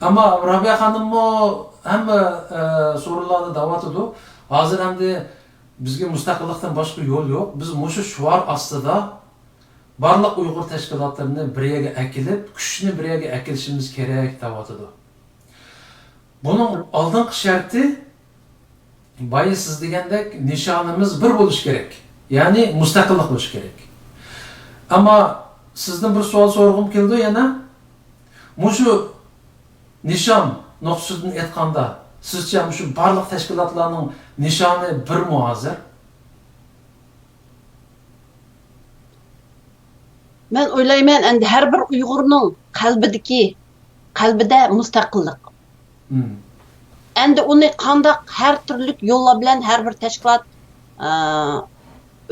ئەمما رابىيە خانىممۇ ھەممە، ئە، سورۇنلاردا دەۋاتىدۇ. ھازىر ئەمدى بىزگە مۇستەقىللىقتىن باشقا يول يوق. بىز مۇشۇ شوئار ئاستىدا بارلىق ئۇيغۇر تەشكىلاتلىرىنى بىر يەرگە ئەكېلىپ، كۈچنى بىر يەرگە ئەكېلىشىمىز كېرەك دەۋاتىدۇ. بۇنىڭ ئالدىنقى شەرتى، بايا سىز دېگەندەك، نىشانىمىز بىر بولۇشى كېرەك. يەنى مۇستەقىللىق بولۇشى كېرەك. ئەمما سىزدىن بىر سوئال سورىغۇم كېلىدۇ يەنە. مۇشۇ نىشان نۇقتىسىدىن ئېيتقاندا، سىزچە مۇشۇ بارلىق تەشكىلاتلارنىڭ نىشانى بىرمۇ ھازىر؟ مەن ئويلايمەن، ئەمدى ھەر بىر ئۇيغۇرنىڭ قەلبىدىكى، قەلبىدە مۇستەقىللىق. مم. ئەمدى ئۇنى قانداق ھەر تۈرلۈك يوللار بىلەن ھەر بىر تەشكىلات، ئە،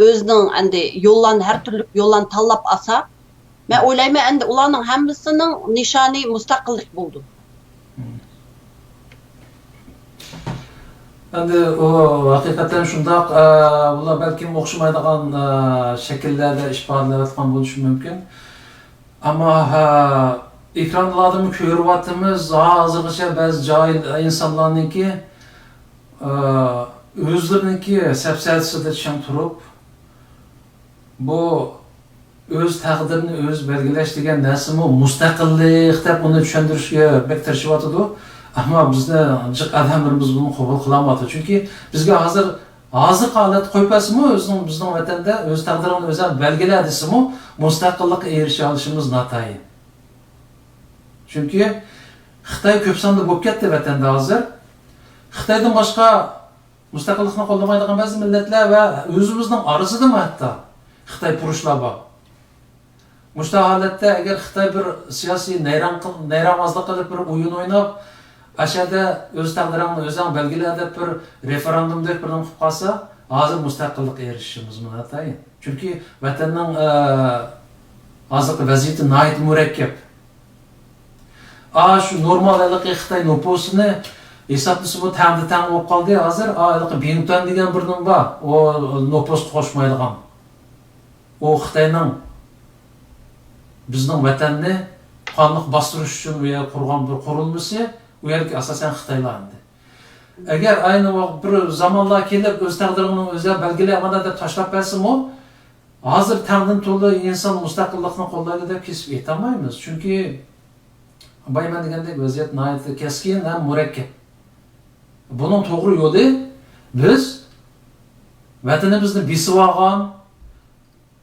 ئۆزىنىڭ ئەمدى يوللارنى، ھەر تۈرلۈك يوللارنى تاللاپ ئالسا، مەن ئويلايمەن، ئەمدى ئۇلارنىڭ ھەممىسىنىڭ نىشانى مۇستەقىللىق بولىدۇ. مم. ئەمدى ئۇ ھەقىقەتەن شۇنداق، ئە، بۇلار بەلكىم ئوخشىمايدىغان، ئە، شەكىللەردە ئىپادىلەۋاتقان بولۇشى مۇمكىن. ئەمما، ھە، ئېكرانلاردىمۇ كۆرۈۋاتىمىز، ھازىرغىچە بەزى جاھىل ئىنسانلارنىڭكى، ئە، ئۆزلىرىنىڭكى سەپسەتىسىدە چىڭ تۇرۇپ، بۇ ئۆز تەقدىرىنى ئۆزى بەلگىلەش دېگەن نەرسىمۇ مۇستەقىللىق دەپ ئۇنى چۈشەندۈرۈشكە بەك تىرىشىۋاتىدۇ. ئەمما بىزنى جىق ئادەملىرىمىز بۇنى قوبۇل قىلالمايدۇ. چۈنكى بىزگە ھازىر، ھازىرقى ھالەتتە قويۇپ بەرسىمۇ، ئۆزىنىڭ، بىزنىڭ ۋەتەندە ئۆز تەقدىرىڭنى ئۆزۈڭ بەلگىلە دېسىمۇ، مۇستەقىللىققا ئېرىشەلىشىمىز ناتايىن. چۈنكى خىتاي كۆپ ساندا بولۇپ كەتتى ۋەتەندە ھازىر. خىتايدىن باشقا مۇستەقىللىقنى قوللىمايدىغان بەزى مىللەتلەر ۋە ئۆزىمىزنىڭ ئارىسىدىمۇ ھەتتا خىتايپۇرۇشلار بار. مۇشۇنداق ھالەتتە ئەگەر خىتاي بىر سىياسىي نەيرەڭ قىل-، نەيرەڭۋازلىق قىلىپ، بىر ئويۇن ئويناپ، ئاشۇ يەردە ئۆز تەقدىرىڭنى ئۆزۈڭ بەلگىلە دەپ بىر رېفېرېندۇمدەك بىر نېمە قىلىپ قالسا، ھازىر مۇستەقىللىققا ئېرىشىشىمىز ناتايىن. چۈنكى ۋەتەننىڭ، ئە، ھازىرقى ۋەزىيىتى ناھايىتى مۇرەككەپ. ئا، شۇ نورمال ھېلىقى خىتاي نوپۇسىنى ھېسابلىسىمۇ تەڭدە تەڭ بولۇپ قالدى. ھازىر، ئا، ھېلىقى بىڭتۈەن دېگەن بىر نېمە بار. ئۇ نوپۇسقا قوشمايدىغان. ئۇ خىتاينىڭ بىزنىڭ ۋەتەننى قانلىق باستۇرۇش ئۈچۈن ئۇ يەرگە قۇرغان بىر قۇرۇلمىسى، ئۇ يەردىكى ئاساسەن خىتايلار ئەمدى. ئەگەر ئەينى ۋاقىت بىر زامانلار كېلىپ، ئۆز تەقدىرىڭنى ئۆزۈڭ بەلگىلە مانا دەپ تاشلاپ بەرسىمۇ، ھازىر تەڭدىن تولا ئىنسان مۇستەقىللىقنى قوللايدۇ دەپ كېسىپ ئېيتالمايمىز. چۈنكى بايا مەن دېگەندەك ۋەزىيەت ناھايىتى كەسكىن ھەم مۇرەككەپ. بۇنىڭ توغرا يولى بىز ۋەتىنىمىزنى بېسىۋالغان،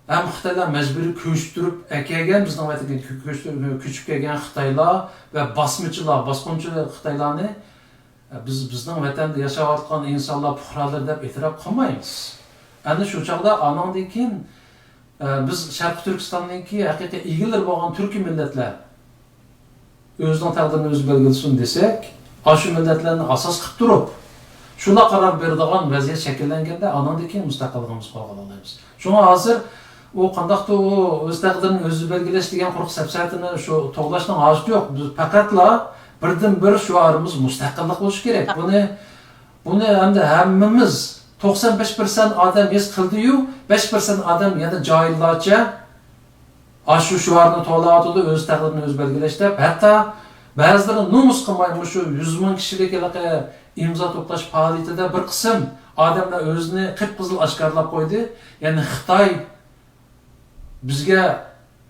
ھەم خىتايلار مەجبۇرىي كۆچۈرۈپ ئەكەلگەن، بىزنىڭ ۋەتەنگە كۆ-، كۆچۈرۈپ، كۆچۈپ كەلگەن خىتايلار ۋە باسمىچىلار، باسقۇنچى خىتايلارنى، ئە، بىز، بىزنىڭ ۋەتەندە ياشاۋاتقان ئىنسانلار پۇقرالىرى دەپ ئېتىراپ قىلمايمىز. ئەنە شۇ چاغدا ئانىڭدىن كېيىن، ئە، بىز شەرقىي تۈركىستاننىڭكى ھەقىقىي ئىگىلىرى بولغان تۈركىي مىللەتلەر ئۆزىنىڭ تەقدىرىنى ئۆزى بەلگىلىسۇن دېسەك، ئاشۇ مىللەتلەرنى ئاساس قىلىپ تۇرۇپ، شۇلا قارار بېرىدىغان ۋەزىيەت شەكىللەنگەندە، ئانىڭدىن كېيىن مۇستەقىللىقىمىزنى قولغا ئالالايمىز. شۇڭا ھازىر ئۇ قانداقتۇر ئۇ ئۆز تەقدىرىنى ئۆزى بەلگىلەش دېگەن قۇرۇق سەپسەتىنى شۇ توۋلاشنىڭ ھاجىتى يوق. بىز پەقەتلا بىردىنبىر شوئارىمىز مۇستەقىللىق بولۇشى كېرەك. بۇنى، بۇنى ئەمدى ھەممىمىز، توقسان بەش پىرسەنت ئادەم ھېس قىلدىيۇ، بەش پىرسەنت ئادەم يەنە جاھىللارچە ئاشۇ شوئارنى توۋلاۋاتىدۇ، ئۆز تەقدىرىنى ئۆزى بەلگىلەش دەپ. ھەتتا بەزىلىرى نومۇس قىلماي مۇشۇ يۈز مىڭ كىشىلىك ھېلىقى ئىمزا توپلاش پائالىيىتىدە بىر قىسىم ئادەملەر ئۆزىنى قىپقىزىل ئاشكارىلاپ قويدى. يەنى خىتاي بىزگە،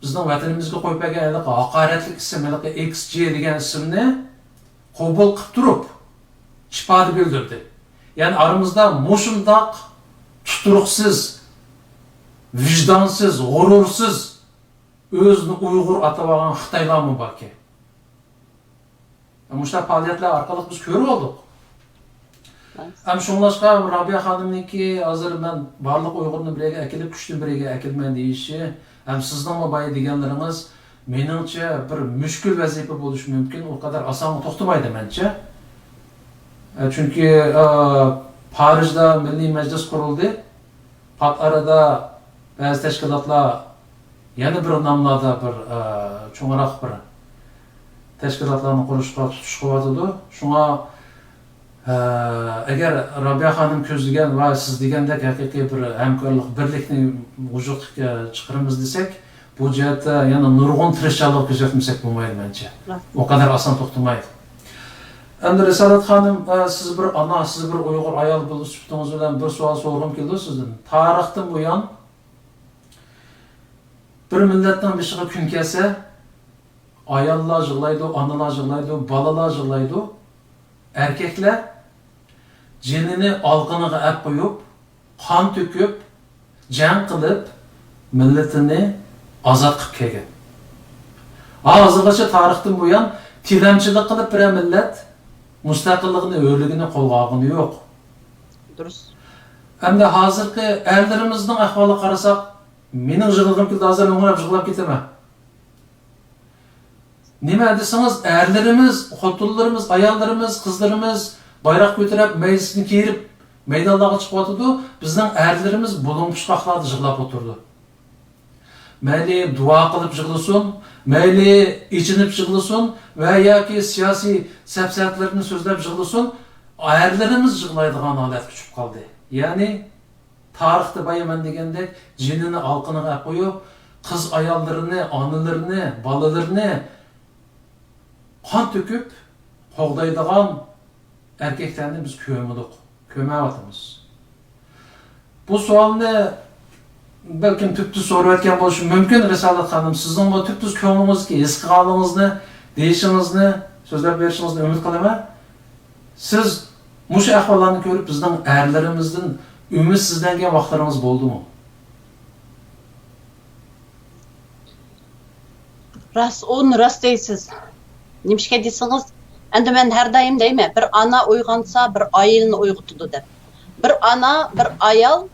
بىزنىڭ ۋەتىنىمىزگە قويۇپ بەرگەن ھېلىقى ھاقارەتلىك ئىسىم، ھېلىقى ئېكس جې دېگەن ئىسىمنى قوبۇل قىلىپ تۇرۇپ ئىپادە بىلدۈردى. يەنى ئارىمىزدا مۇشۇنداق تۇتۇرۇقسىز، ۋىجدانسىز، غۇرۇرسىز، ئۆزىنى ئۇيغۇر ئاتاۋالغان خىتايلارمۇ باركەن. مۇشۇنداق پائالىيەتلەر ئارقىلىق بىز كۆرۈپ بولدۇق. ھەم شۇڭلاشقا رابىيە خانىمنىڭكى ھازىر مەن بارلىق ئۇيغۇرنى بىر يەرگە ئەكېلىپ، كۈچتىن بىر يەرگە ئەكېلىمەن دېيىشى، ھەم سىزنىڭمۇ بايا دېگەنلىرىڭىز، مېنىڭچە، بىر مۈشكۈل ۋەزىپە بولۇشى مۇمكىن، ئۇ قەدەر ئاسانغا توختىمايدۇ مەنچە. ئە، چۈنكى، ئە، پارىژدا مىللىي مەجلىس قۇرۇلدى. پات ئارىدا بەزى تەشكىلاتلار يەنە بىر ناملاردا بىر، ئە، چوڭراق بىر تەشكىلاتلارنى قۇرۇشقا تۇتۇش قىلىۋاتىدۇ. شۇڭا، ئە، ئەگەر رابىيە خانىم كۆزلىگەن ۋە سىز دېگەندەك ھەقىقىي بىر ھەمكارلىق، بىرلىكنى ۋۇجۇدقا چىقىرىمىز دېسەك، بۇ جەھەتتە يەنە نۇرغۇن تىرىشچانلىق كۆرسەتمىسەك بولمايدۇ مەنچە. ئۇ قەدەر ئاسان توختىمايدۇ. ئەمدى رىسالەت خانىم، ئە، سىز بىر ئانا، سىز بىر ئۇيغۇر ئايال بولۇش سۈپىتىڭىز بىلەن بىر سوئال سورىغۇم كېلىدۇ سىزدىن. تارىختىن بۇيان بىر مىللەتنىڭ بېشىغا كۈن كەلسە، ئاياللار يىغلايدۇ، ئانىلار يىغلايدۇ، بالىلار يىغلايدۇ. ئەركەكلەر جېنىنى ئالقىنىغا ئەپ قويۇپ، قان تۆكۈپ، جەڭ قىلىپ، مىللىتىنى ئازاد قىلىپ كەلگەن. ھازىرغىچە تارىختىن بۇيان تىلەمچىلىك قىلىپ بىرەر مىللەت مۇستەقىللىقىنى، ھۆرلۈكىنى قولغا ئالغىنى يوق. دۇرۇس. ئەمدى ھازىرقى ئەرلىرىمىزنىڭ ئەھۋالىغا قارىساق، مېنىڭ يىغلىغۇم كېلىدۇ، ھازىر ھۆڭرەپ يىغلاپ كېتىمەن. نېمە دېسىڭىز، ئەرلىرىمىز، خوتۇنلىرىمىز، ئاياللىرىمىز، قىزلىرىمىز بايراق كۆتۈرۈپ، مەيدىسىنى كىيدۈرۈپ مەيدانلارغا چىقىۋاتىدۇ. بىزنىڭ ئەرلىرىمىز بۇلۇڭ پۇچقاقلاردا يىغلاپ ئولتۇرىدۇ. مەيلى دۇئا قىلىپ يىغلىسۇن، مەيلى ئېچىنىپ يىغلىسۇن ۋە ياكى سىياسىي سەپسەتىلىرىنى سۆزلەپ يىغلىسۇن، ئەرلىرىمىز يىغلايدىغان ھالەتكە چۈشۈپ قالدى. يەنى تارىختا بايا مەن دېگەندەك جېنىنى ئالقىنىغا ئەپ قويۇپ، قىز ئاياللىرىنى، ئانىلىرىنى، بالىلىرىنى قان تۆكۈپ قوغدايدىغان ئەركەكلەرنى بىز كۆرمىدۇق، كۆرمەيۋاتىمىز. بۇ سوئالنى بەلكىم تۈپتۈز سورىۋەتكەن بولۇشۇم مۇمكىن، رىسالەت خانىم. سىزنىڭمۇ تۈپتۈز كۆڭلىڭىزدىكى ھېس قىلغانلىقىڭىزنى، دېيىشىڭىزنى، سۆزلەپ بېرىشىڭىزنى ئۈمىد قىلىمەن. سىز مۇشۇ ئەھۋاللارنى كۆرۈپ، بىزنىڭ ئەرلىرىمىزدىن ئۈمىدسىزلەنگەن ۋاقىتلىرىڭىز بولدىمۇ؟ راست، ئۇنى راست دەيسىز. نېمىشقا دېسىڭىز، ئەمدى مەن ھەر دائىم دەيمەن، بىر ئانا ئويغانسا، بىر ئائىلىنى ئويغىتىدۇ دەپ. بىر ئانا، بىر ئايال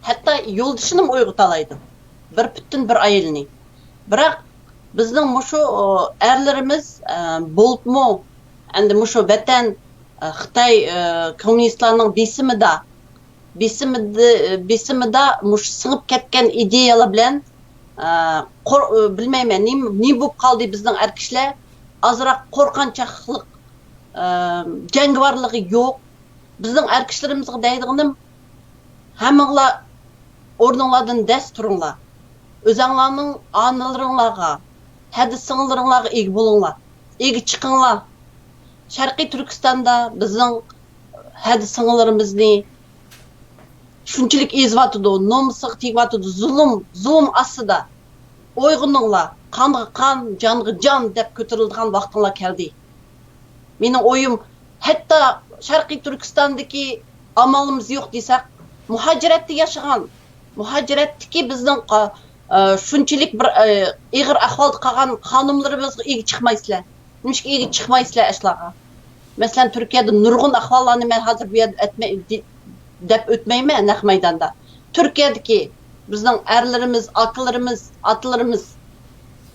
ھەتتا يولدىشىنىمۇ ئويغىتالايدۇ. بىر پۈتۈن بىر ئائىلىنى. بىراق بىزنىڭ مۇشۇ، ئۇ، ئەرلىرىمىز، ئە، بولۇپمۇ ئەمدى مۇشۇ ۋەتەن، ئە، خىتاي، ئە، كوممۇنىستلارنىڭ بېسىمىدا، بېسىمىدا، بېسىمىدا مۇشۇ سىڭىپ كەتكەن ئىدىيەلەر بىلەن، ئە، قور-، ئە، بىلمەيمەن، نېمە، نېمە بولۇپ قالدى بىزنىڭ ئەر كىشىلەر؟ ئازراق قورقۇنچاقلىق، ئە، جەڭگىۋارلىقى يوق. بىزنىڭ ئەر كىشىلىرىمىزغا دەيدىغىنىم، ھەممىڭلار ئورنۇڭلاردىن دەس تۇرۇڭلار. ئۆزەڭلارنىڭ ئانىلىرىڭلارغا، ھەدە سىڭىللىرىڭلارغا ئىگە بولۇڭلار. ئىگە چىقىڭلار. شەرقىي تۈركىستاندا بىزنىڭ ھەدە سىڭىللىرىمىزنى شۇنچىلىك ئېزىۋاتىدۇ، نومۇسىغا تېگىۋاتىدۇ، زۇلۇم، زۇلۇم ئاستىدا. ئويغىنىڭلار، قانغا قان، جانغا جان دەپ كۆتۈرۈلىدىغان ۋاقتىڭلار كەلدى. مېنىڭ ئويۇم، ھەتتا شەرقىي تۈركىستاندىكى ئامالىمىز يوق دېسەك، مۇھاجىرەتتە ياشىغان، مۇھاجىرەتتىكى بىزنىڭ، ئە، شۇنچىلىك بىر، ئە، ئېغىر ئەھۋالدا قالغان خانىملىرىمىزغا ئىگە چىقمايسىلەر. نېمىشقا ئىگە چىقمايسىلەر ئاشۇلارغا؟ مەسىلەن، تۈركىيەدە نۇرغۇن ئەھۋاللارنى مەن ھازىر بۇ يەردە ئەتمەي-، دى-، دەپ ئۆتمەيمەن نەق مەيداندا. تۈركىيەدىكى بىزنىڭ ئەرلىرىمىز، ئاكىلىرىمىز، ئاتىلىرىمىز،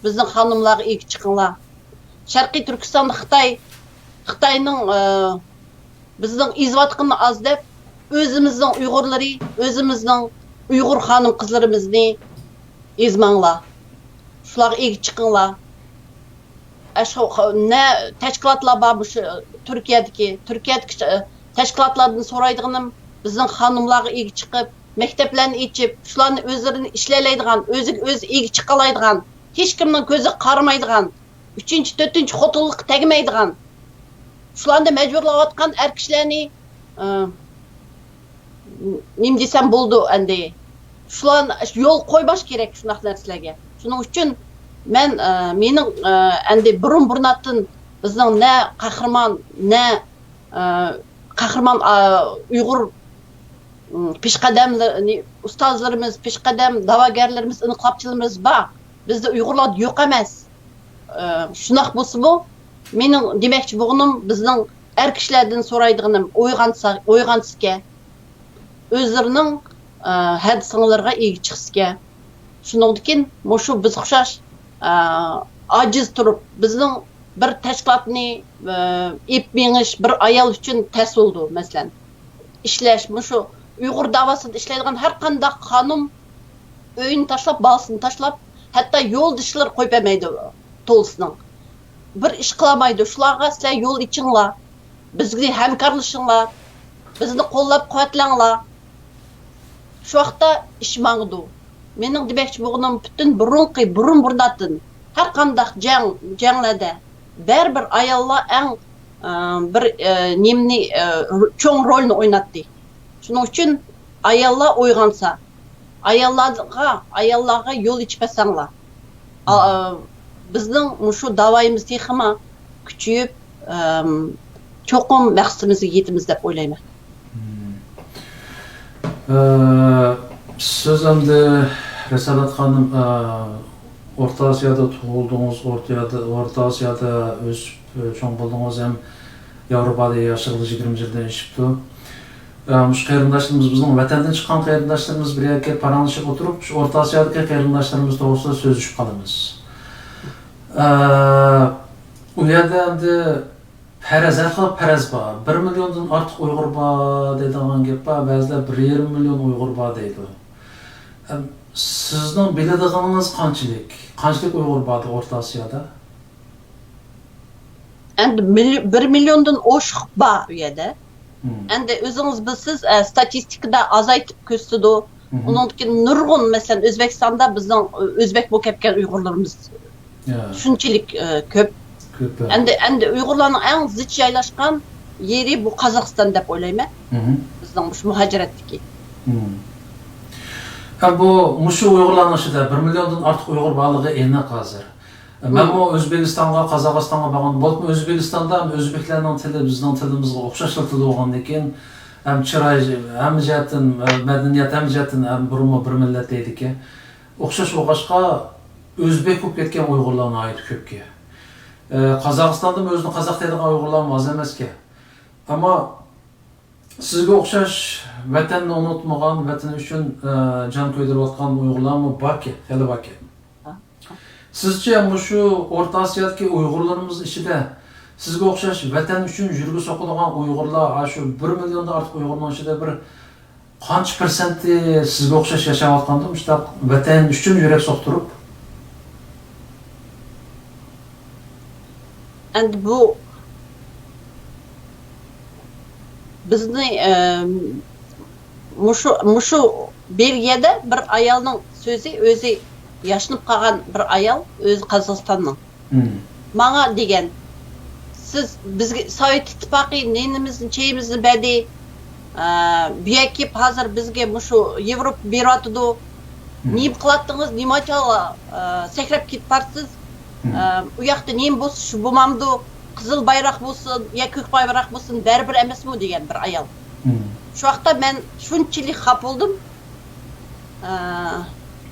بىزنىڭ خانىملارغا ئىگە چىقىڭلار. شەرقىي تۈركىستاندا خىتاي، خىتاينىڭ، ئى، بىزنىڭ ئېزىۋاتقىنى ئاز دەپ، ئۆزىمىزنىڭ ئۇيغۇرلىرى، ئۆزىمىزنىڭ ئۇيغۇر خانىم-قىزلىرىمىزنى ئېزمەڭلار. شۇلارغا ئىگە چىقىڭلار. ئەشۇ نە تەشكىلاتلار بار مۇشۇ تۈركىيەدىكى، تۈركىيەدىكى تەشكىلاتلاردىن سورايدىغىنىم، بىزنىڭ خانىملارغا ئىگە چىقىپ، مەكتەپلەرنى ئېچىپ، شۇلارنى ئۆزلىرىنى ئىشلەيلەيدىغان، ئۆزىگە ئۆزى ئىگە چىقالايدىغان، ھېچكىمنىڭ كۆزىگە قارىمايدىغان، ئۈچىنچى، تۆتىنچى خوتۇنلۇققا تەگمەيدىغان، شۇلارنى مەجبۇرلاۋاتقان ئەر كىشىلەرنى، ئى، نېمە دېسەم بولىدۇ ئەمدى؟ شۇلارنى يول قويماش كېرەك شۇنداق نەرسىلەرگە. شۇنىڭ ئۈچۈن مەن، ئى، مېنىڭ، ئى، ئەمدى بۇرۇن بۇرناتتىن بىزنىڭ نە قەھرىمان، نە، ئى، قەھرىمان، ئا، ئۇيغۇر، ئى، پېشقەدەملىرى، ئۇستازلىرىمىز، پېشقەدەم دەۋاگەرلىرىمىز، ئىنقىلابچىلىرىمىز بار. بىزدە ئۇيغۇرلاردا يوق ئەمەس. ئى، شۇنداق بولسىمۇ، مېنىڭ دېمەكچى بولغىنىم، بىزنىڭ ئەر كىشىلەردىن سورايدىغىنىم، ئويغانسا، ئويغانسىكەن، ئۆزلىرىنىڭ، ئى، ھەدە سىڭلىرىغا ئىگە چىقسىكەن. شۇنىڭدىكىن مۇشۇ بىز ئوخشاش، ئى، ئاجىز تۇرۇپ، بىزنىڭ بىر تەشكىلاتنى، ئى، ئېلىپ مېڭىش بىر ئايال ئۈچۈن تەس بولىدۇ، مەسىلەن. ئىشلەش، مۇشۇ ئۇيغۇر داۋاسىدا ئىشلەيدىغان ھەر قانداق خانىم ئۆيىنى تاشلاپ، بالىسىنى تاشلاپ، ھەتتا يولدىشلىرى قويۇپ بەرمەيدۇ تولىسىنىڭ. بىر ئىش قىلالمايدۇ. شۇلارغا سىلەر يول ئېچىڭلار، بىزگە ھەمكارلىشىڭلار، بىزنى قوللاپ قۇۋۋەتلەڭلار. شۇ ۋاقىتتا ئىش ماڭىدۇ. مېنىڭ دېمەكچى بولغىنىم، پۈتۈن بۇرۇنقى، بۇرۇن بۇرناتتىن ھەر قانداق جەڭ، جەڭلەردە بەرىبىر ئاياللار ئەڭ، ئە، بىر، ئە، نېمىنى، ئە، چوڭ رولنى ئويناتتى. شۇنىڭ ئۈچۈن ئاياللار ئويغانسا، ئاياللارغا، ئاياللارغا يول ئېچىپ بەرسەڭلار. ئا-، بىزنىڭ مۇشۇ داۋايىمىز تېخىمۇ كۈچىيىپ، ئەم، چوقۇم مەقسىتىمىزگە يېتىمىز دەپ ئويلايمەن. مم. ئە، سىز ئەمدى رىسالەت خانىم، ئە، ئورتا ئاسىيادا تۇغۇلدىڭىز، ئورتا، ئورتا ئاسىيادا ئۆسۈپ، ئە، چوڭ بولدىڭىز ھەم ياۋروپادا ياشىغىلى يىگىرمە يىلدىن ئېشىپتۇ. ئە، مۇشۇ قېرىنداشلىرىمىز، بىزنىڭ ۋەتەندىن چىققان قېرىنداشلىرىمىز بىر يەرگە پاراڭلىشىپ ئولتۇرۇپ، شۇ ئورتا ئاسىيادىكى قېرىنداشلىرىمىز توغرىسىدا سۆزلىشىپ قالىمىز. ئە، ئۇ يەردە ئەمدى پەرەز، ھەر خىل پەرەز بار. بىر مىليوندىن ئارتۇق ئۇيغۇر بار دەيدىغان گەپ بار، بەزىلەر بىر يېرىم مىليون ئۇيغۇر بار دەيدۇ. ئەم، سىزنىڭ بىلىدىغىنىڭىز قانچىلىك؟ قانچىلىك ئۇيغۇر باردى ئورتا ئاسىيادا؟ ئەمدى مىلي-، بىر مىليوندىن ئوشۇق بار ئۇ يەردە. مم. ئەمدى ئۆزىڭىز بىلىسىز، ئە، ستاتىستىكىدا ئازايتىپ كۆرسىتىدۇ. مم. ئۇنىڭدىكى نۇرغۇن، مەسىلەن، ئۆزبېكىستاندا بىزنىڭ، ئۆ-، ئۆزبەك بولۇپ كەتكەن ئۇيغۇرلىرىمىز يا. شۇنچىلىك، ئە، كۆپ. كۆپ، ھە. ئەمدى، ئەمدى ئۇيغۇرلارنىڭ ئەڭ زىچ جايلاشقان يېرى بۇ قازاقىستان دەپ ئويلايمەن. مم. بىزنىڭ مۇشۇ مۇھاجىرەتتىكى. مم. ھە، بۇ، مۇشۇ ئۇيغۇرلارنىڭ ئىچىدە بىر مىليوندىن ئارتۇق ئۇيغۇر بارلىقى ئېنىق ھازىر. مەنمۇ ئۆزبېكىستانغا، قازاقىستانغا بارغاندا، بولۇپمۇ ئۆزبېكىستاندا ھەم ئۆزبېكلەرنىڭ تىلى بىزنىڭ تىلىمىزغا ئوخشاش تىل تىلى بولغاندىكىن، ھەم چىراي، ھەممە جەھەتتىن، مەدەنىيەت ھەممە جەھەتتىن ھەم بۇرۇنمۇ بىر مىللەت دەيدىكەن. ئوخشاش بولغاچقا، ئۆزبېك بولۇپ كەتكەن ئۇيغۇرلار ناھايىتى كۆپكەن. ئە، قازاقىستاندىمۇ ئۆزىنى قازاق دەيدىغان ئۇيغۇرلارمۇ ئاز ئەمەسكەن. ئەمما سىزگە ئوخشاش ۋەتەننى ئۇنتۇمىغان، ۋەتىنى ئۈچۈن، ئە، جان كۆيدۈرۈۋاتقان ئۇيغۇرلارمۇ باركەن، خېلى باركەن. سىزچە مۇشۇ ئورتا ئاسىيادىكى ئۇيغۇرلىرىمىز ئىچىدە سىزگە ئوخشاش ۋەتەن ئۈچۈن يۈرىكى سوقىدىغان ئۇيغۇرلار، ئاشۇ بىر مىليوندىن ئارتۇق ئۇيغۇرنىڭ ئىچىدە بىر قانچە پىرسەنتى سىزگە ئوخشاش ياشاۋاتقاندۇ، مۇشۇنداق ۋەتەن ئۈچۈن يۈرەك سوقتۇرۇپ؟ ئەمدى بۇ بىزنى، ئە، مۇشۇ، مۇشۇ بېلگىيەدە بىر ئايالنىڭ سۆزى، ئۆزى ياشىنىپ قالغان بىر ئايال، ئۆزى قازاقىستاننىڭ. مم. ماڭا دېگەن، سىز بىزگە سوۋېت ئىتتىپاقى نېنىمىزنى، چېيىمىزنى بەردى. ئە، بۇ يەرگە كېلىپ ھازىر بىزگە مۇشۇ ياۋروپا بېرىۋاتىدۇ. مم. نېمە قىلاتتىڭىز، نېمانچە، ئە، سەكرەپ كېتىپ بارسىز؟ مم. ئە، ئۇ ياقتا نېمە بولسا شۇ بولمامدۇ؟ قىزىل بايراق بولسۇن يا كۆك بايراق بولسۇن، بەرىبىر ئەمەسمۇ دېگەن بىر ئايال. مم. شۇ ۋاقىتتا مەن شۇنچىلىك خاپا بولدۇم. ئە،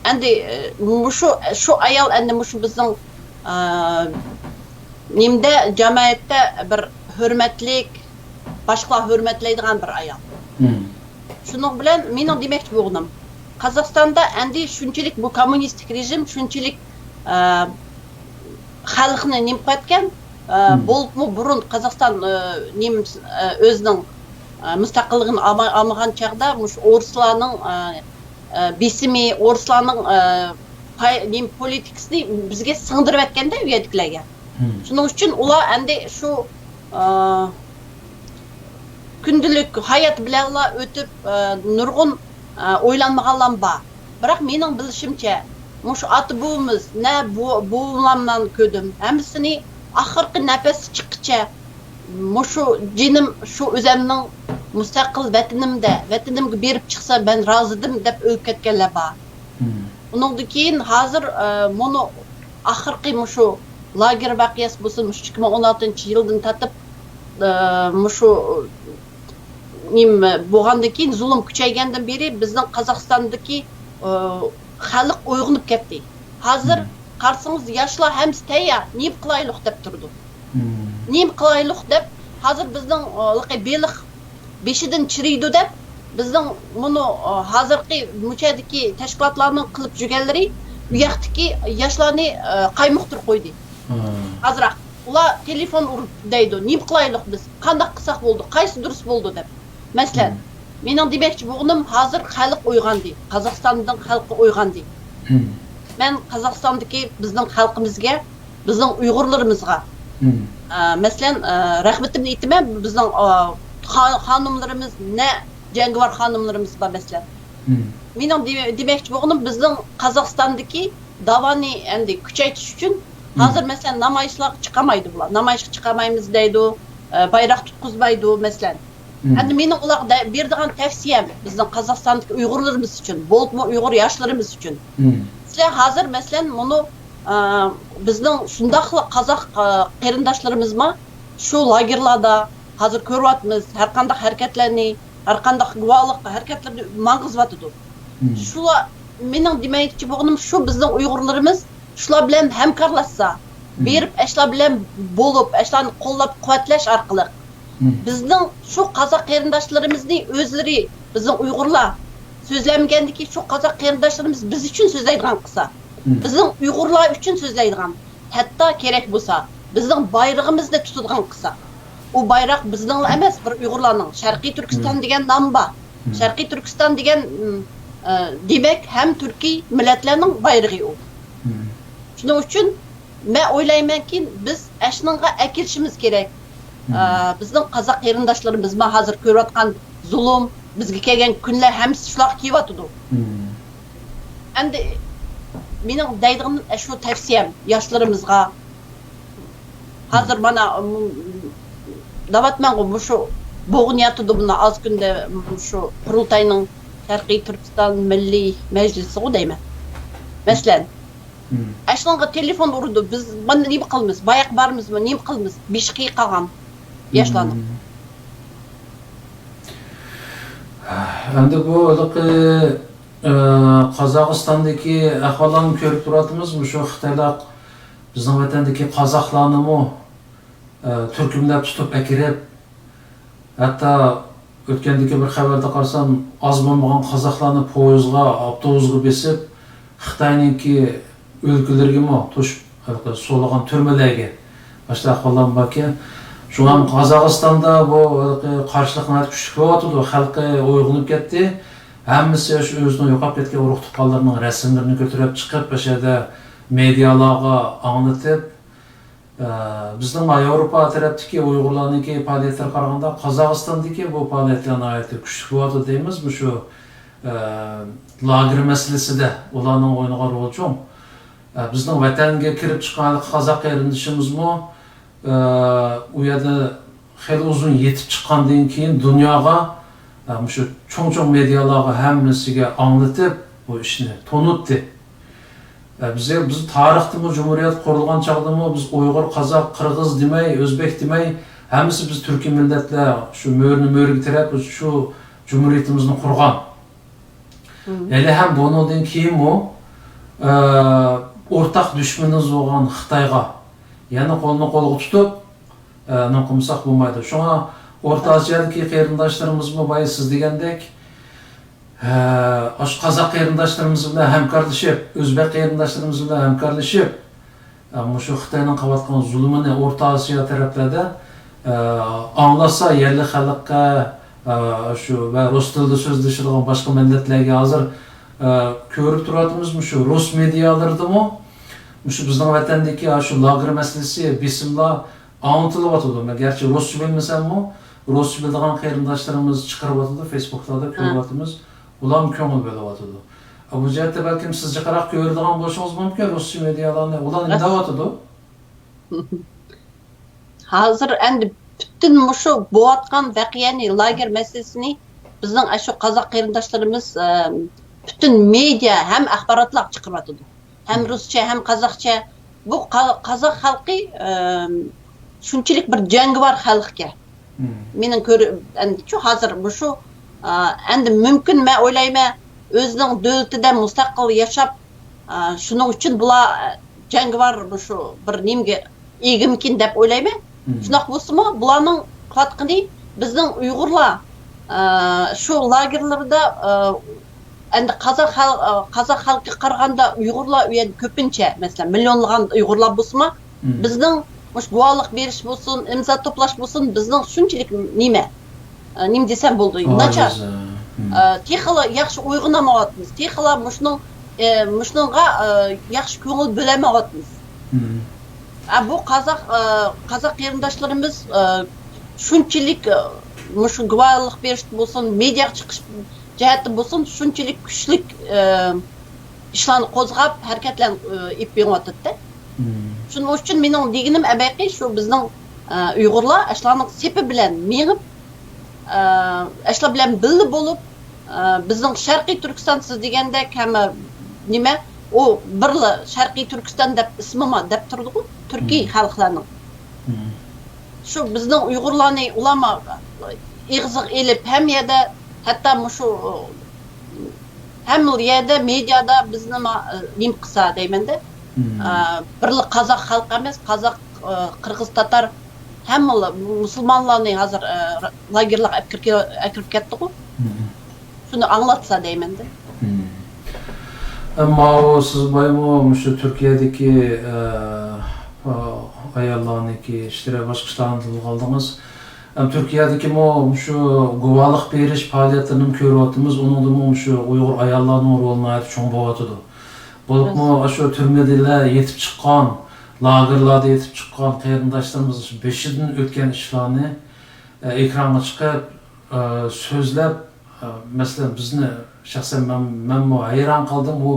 ئەمدى، ئە، مۇشۇ، شۇ ئايال ئەمدى مۇشۇ بىزنىڭ، ئە، نېمىدە، جەمئىيەتتە بىر ھۆرمەتلىك، باشقىلار ھۆرمەتلەيدىغان بىر ئايال. مم. شۇنىڭ بىلەن مېنىڭ دېمەكچى بولغىنىم، قازاقىستاندا ئەمدى شۇنچىلىك بۇ كوممۇنىستىك رېژىم شۇنچىلىك، ئە، خەلقنى نېمە قىلىۋەتكەن، ئە، مم. بولۇپمۇ بۇرۇن قازاقىستان، ئە، نېمە، ئە، ئۆزىنىڭ ئە، مۇستەقىللىقىنى ئالما-، ئالمىغان چاغدا مۇشۇ ئورۇسلارنىڭ، ئە، ئە، بېسىمى، ئورۇسلارنىڭ، ئە، پاي-، نېمە، پولىتىكىسىنى بىزگە سىڭدۈرۈۋەتكەندە ئۇ يەردىكىلەرگە. شۇنىڭ ئۈچۈن ئۇلار ئەمدى شۇ، ئە، كۈندىلىك ھايات بىلەنلا ئۆتۈپ، ئە، نۇرغۇن، ئە، ئويلانمىغانلارمۇ بار. بىراق مېنىڭ بىلىشىمچە، مۇشۇ ئاتا-بوۋىمىز، نە بو-، بوۋاملاردىن كۆردۈم، ھەممىسىنى ئاخىرقى نەپەس چىققىچە مۇشۇ جېنىم شۇ ئۆزەمنىڭ مۇستەقىل ۋەتىنىمدە، ۋەتىنىمگە بېرىپ چىقسا مەن رازىدىم دەپ ئۆلۈپ كەتكەنلەر بار. ئۇنىڭدىن كېيىن ھازىر، ئە، مۇنۇ ئاخىرقى مۇشۇ لاگېر ۋەقەسى بولسۇن، مۇشۇ ئىككى مىڭ ئون ئالتىنچى يىلدىن تارتىپ، ئە، مۇشۇ نېمە بولغاندىن كېيىن، زۇلۇم كۈچەيگەندىن بېرى بىزنىڭ قازاقىستاندىكى، ئە، خەلق ئويغىنىپ كەتتى. ھازىر قارىسىڭىز، ياشلار ھەممىسى تەييار، نېمە قىلايلۇق دەپ تۇرىدۇ. نېمە قىلايلۇق دەپ، ھازىر بىزنىڭ، ئە، ھېلىقى بېلىق بېشىدىن چىرىيدۇ دەپ، بىزنىڭ مۇنۇ، ئە، ھازىرقى مۇشۇ يەردىكى تەشكىلاتلارنىڭ قىلىپ يۈرگەنلىرى ئۇ ياقتىكى ياشلارنى، ئە، قايمۇقتۇرۇپ قويدى. ئازراق. ئۇلار تېلېفون ئۇرۇپ دەيدۇ، نېمە قىلايلۇق بىز؟ قانداق قىلساق بولىدۇ؟ قايسى دۇرۇس بولىدۇ دەپ. مەسىلەن، مېنىڭ دېمەكچى بولغىنىم، ھازىر خەلق ئويغاندى، قازاقىستاننىڭ خەلقى ئويغاندى. مەن قازاقىستاندىكى بىزنىڭ خەلقىمىزگە، بىزنىڭ ئۇيغۇرلىرىمىزغا، ئە، مەسىلەن، ئە، رەھمىتىمنى ئېيتىمەن بىزنىڭ، ئە، خا-، خانىملىرىمىز، نە جەڭگىۋار خانىملىرىمىز بار، مەسىلەن. مېنىڭ دېمە-، دېمەكچى بولغىنىم، بىزنىڭ قازاقىستاندىكى داۋانى ئەمدى كۈچەيتىش ئۈچۈن، ھازىر، مەسىلەن، نامايىشلارغا چىقالمايدۇ بۇلار. نامايىشقا چىقالمايمىز دەيدۇ، ئە، بايراق تۇتقۇزمايدۇ، مەسىلەن. ئەمدى مېنىڭ ئۇلارغا دە-، بېرىدىغان تەۋسىيەم، بىزنىڭ قازاقىستاندىكى ئۇيغۇرلىرىمىز ئۈچۈن، بولۇپمۇ ئۇيغۇر ياشلىرىمىز ئۈچۈن. سىلەر ھازىر، مەسىلەن، مۇنۇ، ئە، بىزنىڭ شۇنداقلا قازاق، ئە، قېرىنداشلىرىمىزمۇ شۇ لاگېرلاردا ھازىر كۆرۈۋاتىمىز، ھەر قانداق ھەرىكەتلەرنى، ھەر قانداق گۇۋاھلىق ھەرىكەتلىرىنى ماڭغۇزۇۋاتىدۇ. شۇلار، مېنىڭ دېمەكچى بولغىنىم شۇ، بىزنىڭ ئۇيغۇرلىرىمىز شۇلار بىلەن ھەمكارلاشسا، بېرىپ ئەشلار بىلەن بولۇپ، ئەشلارنى قوللاپ قۇۋۋەتلەش ئارقىلىق، بىزنىڭ شۇ قازاق قېرىنداشلىرىمىزنى ئۆزلىرى، بىزنىڭ ئۇيغۇرلار سۆزلەمىگەندىكى شۇ قازاق قېرىنداشلىرىمىز بىز ئۈچۈن سۆزلەيدىغان قىلسا، بىزنىڭ ئۇيغۇرلار ئۈچۈن سۆزلەيدىغان، ھەتتا كېرەك بولسا، بىزنىڭ بايرىغىمىزنى تۇتىدىغان قىلسا، ئۇ بايراق بىزنىڭلا ئەمەس، بىر ئۇيغۇرلارنىڭ شەرقىي تۈركىستان دېگەن نام بار. شەرقىي تۈركىستان دېگەن، ئە، دېمەك، ھەم تۈركىي مىللەتلەرنىڭ بايرىغى ئۇ. شۇنىڭ ئۈچۈن مەن ئويلايمەنكى، بىز ئەشنىڭغا ئەكىرىشىمىز كېرەك. ئە، بىزنىڭ قازاق قېرىنداشلىرىمىزمۇ ھازىر كۆرۈۋاتقان زۇلۇم، بىزگە كەلگەن كۈنلەر ھەممىسى شۇلارغا كېلىۋاتىدۇ. ئەمدى مېنىڭ دەيدىغىنىم ئەشۇ تەۋسىيەم ياشلىرىمىزغا. ھازىر مانا، م-، دەۋاتىمەنغۇ، مۇشۇ بوغۇنۇۋاتىدۇ مۇنا ئاز كۈندە مۇشۇ قۇرۇلتاينىڭ شەرقىي تۈركىستان مىللىي مەجلىسىغۇ دەيمەن. مەسىلەن، ئەشۇنىڭغا تېلېفون ئۇرىدۇ، بىز مانا نېمە قىلىمىز، باياققا بارىمىزمۇ، نېمە قىلىمىز، بېشى قېيىق قالغان ياشلارنىڭ. ئەمدى بۇ ھېلىقى، ئە، قازاقىستاندىكى ئەھۋاللارنى كۆرۈپ تۇرۇۋاتىمىز، مۇشۇ خىتايلار بىزنىڭ ۋەتەندىكى قازاقلارنىمۇ، ئە، تۈركۈملەپ تۇتۇپ ئەكىرىپ، ھەتتا ئۆتكەندىكى بىر خەۋەردە قارىسام، ئاز بولمىغان قازاقلارنى پويىزغا، ئاپتوبۇسقا بېسىپ، خىتاينىڭكى ئۆلكىلىرىگىمۇ توشۇپ، ھېلىقى سولىغان تۈرمىلەرگە، مۇشۇنداق ئەھۋاللارمۇ باركەن. شۇڭا قازاقىستاندا بۇ ھېلىقى قارشىلىق ناھايىتى كۈچلۈك بولۇۋاتىدۇ. خەلقى ئويغىنىپ كەتتى. ھەممىسى شۇ ئۆزىنىڭ يوقاپ كەتكەن ئۇرۇق-تۇغقانلىرىنىڭ رەسىملىرىنى كۆتۈرۈپ چىقىپ، ئاشۇ يەردە مېدىيالارغا ئاڭلىتىپ، ئە، بىزنىڭ ياۋروپا تەرەپتىكى ئۇيغۇرلارنىڭكى پائالىيەتلىرىگە قارىغاندا، قازاقىستاندىكى بۇ پائالىيەتلەر ناھايىتى كۈچلۈك بولۇۋاتىدۇ دەيمىز. مۇشۇ، ئە، لاگېر مەسىلىسىدە ئۇلارنىڭ ئوينىغان رولى چوڭ. ئە، بىزنىڭ ۋەتەنگە كىرىپ چىققان قازاق قېرىندىشىمىزمۇ، ئە، ئۇ يەردە خېلى ئۇزۇن يېتىپ چىققاندىن كېيىن دۇنياغا، ئە، مۇشۇ چوڭ-چوڭ مېدىيالارغا ھەممىسىگە ئاڭلىتىپ، بۇ ئىشنى تونۇتتى. ئە، بىز، بىز تارىختىمۇ جۇمھۇرىيەت قۇرۇلغان چاغدىمۇ بىز ئۇيغۇر، قازاق، قىرغىز دېمەي، ئۆزبېك دېمەي، ھەممىسى بىز تۈركىي مىللەتلەر، شۇ مۆرىنى مۆرىگە تىرەپ، شۇ جۇمھۇرىيىتىمىزنى قۇرغان. ھېلىھەم بۇنىڭدىن كېيىنمۇ، ئە، ئورتاق دۈشمىنىمىز بولغان خىتايغا يەنە قولنى قولغا تۇتۇپ، ئە، نېمە قىلمىساق بولمايدۇ. شۇڭا ئورتا ئاسىيادىكى قېرىنداشلىرىمىزمۇ بايا سىز دېگەندەك، ئە، ئاشۇ قازاق قېرىنداشلىرىمىز بىلەن ھەمكارلىشىپ، ئۆزبېك قېرىنداشلىرىمىز بىلەن ھەمكارلىشىپ، ئە، مۇشۇ خىتاينىڭ قىلىۋاتقان زۇلۇمىنى ئورتا ئاسىيا تەرەپلەردە، ئە، ئاڭلاتسا، يەرلىك خەلققە، ئە، شۇ ۋە رۇس تىلىدا سۆزلىشىدىغان باشقا مىللەتلەرگە ھازىر، ئە، كۆرۈپ تۇرۇۋاتىمىز، مۇشۇ رۇس مېدىيالىرىدىمۇ مۇشۇ بىزنىڭ ۋەتەندىكى، ئە، شۇ لاگېر مەسىلىسى، بېسىملار ئاڭلىتىلىۋاتىدۇ. مەن گەرچە رۇسچە بىلمىسەممۇ، رۇسچە بىلىدىغان قېرىنداشلىرىمىز چىقىرىۋاتىدۇ، فېيسبۇكلاردا كۆرۈۋاتىمىز. ئۇلارمۇ كۆڭۈل بۆلۈۋاتىدۇ. ئە، بۇ جەھەتتە بەلكىم سىز جىقراق كۆرىدىغان بولۇشىڭىز مۇمكىن، رۇسچە مېدىيالارنى. ئۇلار نېمە دەۋاتىدۇ؟ ھازىر ئەمدى پۈتۈن مۇشۇ بولۇۋاتقان ۋەقەنى، لاگېر مەسىلىسىنى بىزنىڭ ئاشۇ قازاق قېرىنداشلىرىمىز، ئە، پۈتۈن مېدىيا ھەم ئاخباراتلار چىقىرىۋاتىدۇ. ھەم رۇسچە، ھەم قازاقچە. بۇ قا-، قازاق خەلقى، ئە، شۇنچىلىك بىر جەڭگىۋار خەلقكەن. مېنىڭ كۆر-، ئەمدىچۇ ھازىر مۇشۇ، ئە، ئەمدى مۇمكىن، مەن ئويلايمەن، ئۆزىنىڭ دۆلىتىدە مۇستەقىل ياشاپ، ئە، شۇنىڭ ئۈچۈن بۇلار، ئە، جەڭگىۋار مۇشۇ بىر نېمىگە ئىگىمىكىن دەپ ئويلايمەن. شۇنداق بولسىمۇ، بۇلارنىڭ قىلىۋاتقىنى بىزنىڭ ئۇيغۇرلار، ئە، شۇ لاگېرلىرىدا، ئە، ئەمدى قازاق خەل-، ئە، قازاق خەلقىگە قارىغاندا ئۇيغۇرلار ئۇ يەردە كۆپىنچە، مەسىلەن، مىليونلىغان ئۇيغۇرلار بولسىمۇ، بىزنىڭ مۇشۇ گۇۋاھلىق بېرىش بولسۇن، ئىمزا توپلاش بولسۇن، بىزنىڭ شۇنچىلىك نېمە، ئە، نېمە دېسەم بولىدۇ، ناچار. ئە، تېخىلا ياخشى ئويغىنالمايۋاتىمىز. تېخىلا مۇشۇنىڭ، ئە، مۇشۇنىڭغا، ئە، ياخشى كۆڭۈل بۆلەلمەيۋاتىمىز. ئە، بۇ قازاق، ئە، قازاق قېرىنداشلىرىمىز، ئە، شۇنچىلىك، ئە، مۇشۇ گۇۋاھلىق بېرىشتە بولسۇن، مېدىياغا چىقىش جەھەتتە بولسۇن، شۇنچىلىك كۈچلۈك، ئە، ئىشلارنى قوزغاپ، ھەرىكەتلەرنى، ئە، ئېلىپ بېرىۋاتىدۇ. شۇنىڭ ئۈچۈن مېنىڭ دېگىنىم ئەبەقى شۇ بىزنىڭ، ئە، ئۇيغۇرلار ئاشۇلارنىڭ سېپى بىلەن مېڭىپ، ئە، ئاشۇلار بىلەن بىللە بولۇپ، ئە، بىزنىڭ شەرقىي تۈركىستان سىز دېگەندەك ھەممە نېمە، ئۇ بىرلا شەرقىي تۈركىستان دەپ ئىسمىما دەپ تۇرىدىغۇ، تۈركىي خەلقلەرنىڭ. شۇ بىزنىڭ ئۇيغۇرلارنى ئۇلارمۇ ئېغىزىغا ئېلىپ، ھەممە يەردە، ھەتتا مۇشۇ، ھەممە يەردە مېدىيادا بىزنى ما-، نېمە قىلسا دەيمەندە، ئە، بىرلا قازاق خەلق ئەمەس، قازاق، ئە، قىرغىز، تاتار، ھەممىلا مۇسۇلمانلارنى ھازىر، ئە، لاگېرلارغا ئەكىرىپ كەتتىغۇ. شۇنى ئاڭلاتسا دەيمەندە. ئەمما ئۇ سىز بايمۇ مۇشۇ تۈركىيەدىكى، ئە، ئاياللارنىڭكى ئىشلىرى، باشقا ئىشلارنى تىلغا ئالدىڭىز. ئەم، تۈركىيەدىكىمۇ مۇشۇ گۇۋاھلىق بېرىش پائالىيەتلىرىنىمۇ كۆرۈۋاتىمىز. ئۇنىڭدىمۇ مۇشۇ ئۇيغۇر ئاياللارنىڭ رولى ناھايىتى چوڭ بولۇۋاتىدۇ. بولۇپمۇ ئاشۇ تۈرمىدىلەر يېتىپ چىققان، لاگېرلاردا يېتىپ چىققان قېرىنداشلىرىمىز بېشىدىن ئۆتكەن ئىشلارنى، ئە، ئېكرانغا چىقىپ، ئە، سۆزلەپ، ئە، مەسىلەن، بىزنى شەخسەن مەن، مەنمۇ ھەيران قالدىم، ئۇ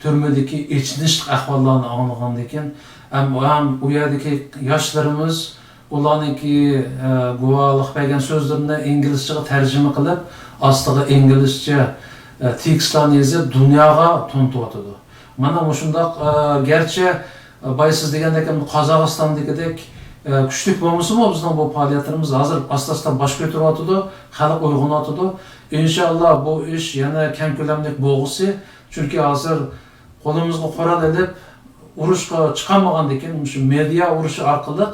تۈرمىدىكى ئېچىنىشلىق ئەھۋاللارنى ئاڭلىغاندىن كېيىن. ھەم، ھەم ئۇ يەردىكى ياشلىرىمىز ئۇلارنىڭكى، ئە، گۇۋاھلىق بەرگەن سۆزلىرىنى ئىنگلىزچىغا تەرجىمە قىلىپ، ئاستىغا ئىنگلىزچە، ئە، تېكىستلارنى يېزىپ، دۇنياغا تونۇتۇۋاتىدۇ. مانا مۇشۇنداق، ئە، گەرچە، ئە، بايا سىز دېگەندەك، قازاقىستاندىكىدەك، ئە، كۈچلۈك بولمىسىمۇ، بىزنىڭ بۇ پائالىيەتلىرىمىز ھازىر ئاستا-ئاستا باش كۆتۈرۈۋاتىدۇ، خەلق ئويغىنىۋاتىدۇ. ئىنشائاللا، بۇ ئىش يەنە كەڭ كۆلەملىك بولغۇسى، چۈنكى ھازىر قولىمىزغا قورال ئېلىپ، ئۇرۇشقا چىقالمىغاندىكىن، مۇشۇ مېدىيا ئۇرۇشى ئارقىلىق،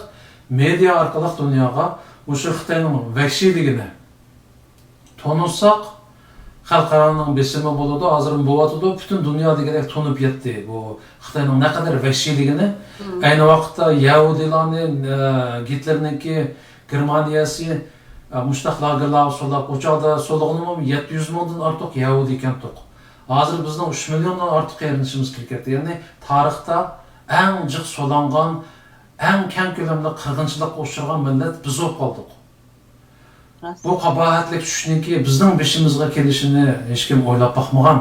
مېدىيا ئارقىلىق دۇنياغا مۇشۇ خىتاينىڭ ۋەھشىيلىكىنى تونۇتساق، خەلقئارانىڭ بېسىمى بولىدۇ، ھازىرمۇ بولۇۋاتىدۇ. پۈتۈن دۇنيا دېگۈدەك تونۇپ يەتتى بۇ خىتاينىڭ نەقەدەر ۋەھشىيلىكىنى. ئەينى ۋاقىتتا يەھۇدىيلارنى، ئە، گىتلېرنىڭكى گېرمانىيەسى، ئە، مۇشۇنداق لاگېرلارغا سولاپ، ئۇ چاغدا سولىغىنىمۇ يەتتە يۈز مىڭدىن ئارتۇق يەھۇدىي ئىكەنتۇق. ھازىر بىزنىڭ ئۈچ مىليوندىن ئارتۇق قېرىندىشىمىز كىرىپ كەتتى. يەنى تارىختا ئەڭ جىق سولانغان، ئەڭ كەڭ كۆلەمدە قىرغىنچىلىققا ئۇچرىغان مىللەت بىز بولۇپ قالدۇق. بۇ قاباھەتلىك چۈشنىڭكى بىزنىڭ بېشىمىزغا كېلىشىنى ھېچكىم ئويلاپ باقمىغان.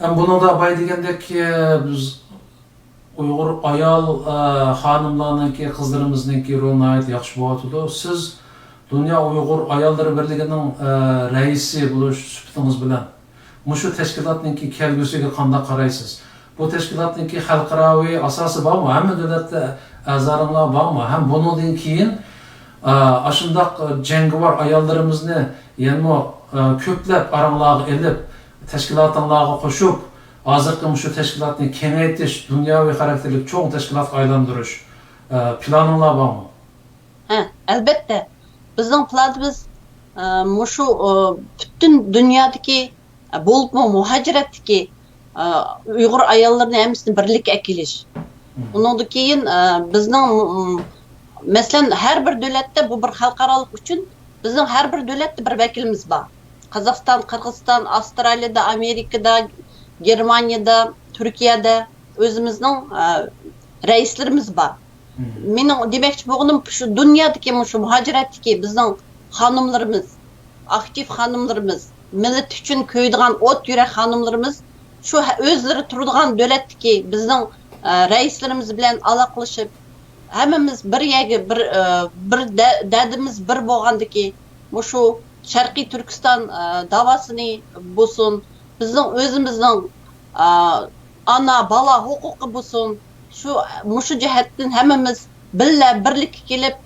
ئەم، بۇنىڭدا بايا دېگەندەك، ئە، بىز ئۇيغۇر ئايال، ئە، خانىملارنىڭكى، قىزلىرىمىزنىڭكى رولى ناھايىتى ياخشى بولۇۋاتىدۇ. سىز دۇنيا ئۇيغۇر ئاياللىرى بىرلىكىنىڭ، ئە، رەئىسى بولۇش سۈپىتىڭىز بىلەن، مۇشۇ تەشكىلاتنىڭكى كەلگۈسىگە قانداق قارايسىز؟ بۇ تەشكىلاتنىڭكى خەلقئاراۋى ئاساسى بارمۇ؟ ھەممە دۆلەتتە ئەزالىرىڭلار بارمۇ؟ ھەم بۇنىڭدىن كېيىن، ئا، ئاشۇنداق جەڭگىۋار ئاياللىرىمىزنى يەنىمۇ، ئا، كۆپلەپ ئاراڭلارغا ئېلىپ، تەشكىلاتىڭلارغا قوشۇپ، ھازىرقى مۇشۇ تەشكىلاتنى كېڭەيتىش، دۇنياۋى خاراكتېرلىك چوڭ تەشكىلاتقا ئايلاندۇرۇش، ئا، پىلانىڭلار بارمۇ؟ ھە، ئەلبەتتە. بىزنىڭ پىلانىمىز، ئە، مۇشۇ، ئە، پۈتۈن دۇنيادىكى، ئە، بولۇپمۇ مۇھاجىرەتتىكى، ئە، ئۇيغۇر ئاياللىرىنى ھەممىسىنى بىرلىككە ئەكېلىش. ئۇنىڭدىن كېيىن، ئە، بىزنىڭ، م-، مەسىلەن، ھەر بىر دۆلەتتە بۇ بىر خەلقئارالىق ئۈچۈن، بىزنىڭ ھەر بىر دۆلەتتە بىر ۋەكىلىمىز بار. قازاقىستان، قىرغىزىستان، ئاۋسترالىيەدە، ئامېرىكىدا، گېرمانىيەدە، تۈركىيەدە ئۆزىمىزنىڭ، ئە، رەئىسلىرىمىز بار. مېنىڭ دېمەكچى بولغىنىم شۇ دۇنيادىكى، مۇشۇ مۇھاجىرەتتىكى بىزنىڭ خانىملىرىمىز، ئاكتىپ خانىملىرىمىز، مىللىتى ئۈچۈن كۆيىدىغان ئوت يۈرەك خانىملىرىمىز شۇ ھە-، ئۆزلىرى تۇرىدىغان دۆلەتتىكى بىزنىڭ، ئە، رەئىسلىرىمىز بىلەن ئالاقىلىشىپ، ھەممىمىز بىر يەرگە، بىر، ئە، بىر دە-، دەردىمىز بىر بولغاندىكى، مۇشۇ شەرقىي تۈركىستان، ئە، داۋاسىنى بولسۇن، بىزنىڭ ئۆزىمىزنىڭ، ئە، ئانا، بالا ھوقۇقى بولسۇن، شۇ، مۇشۇ جەھەتتىن ھەممىمىز بىللە، بىرلىككە كېلىپ،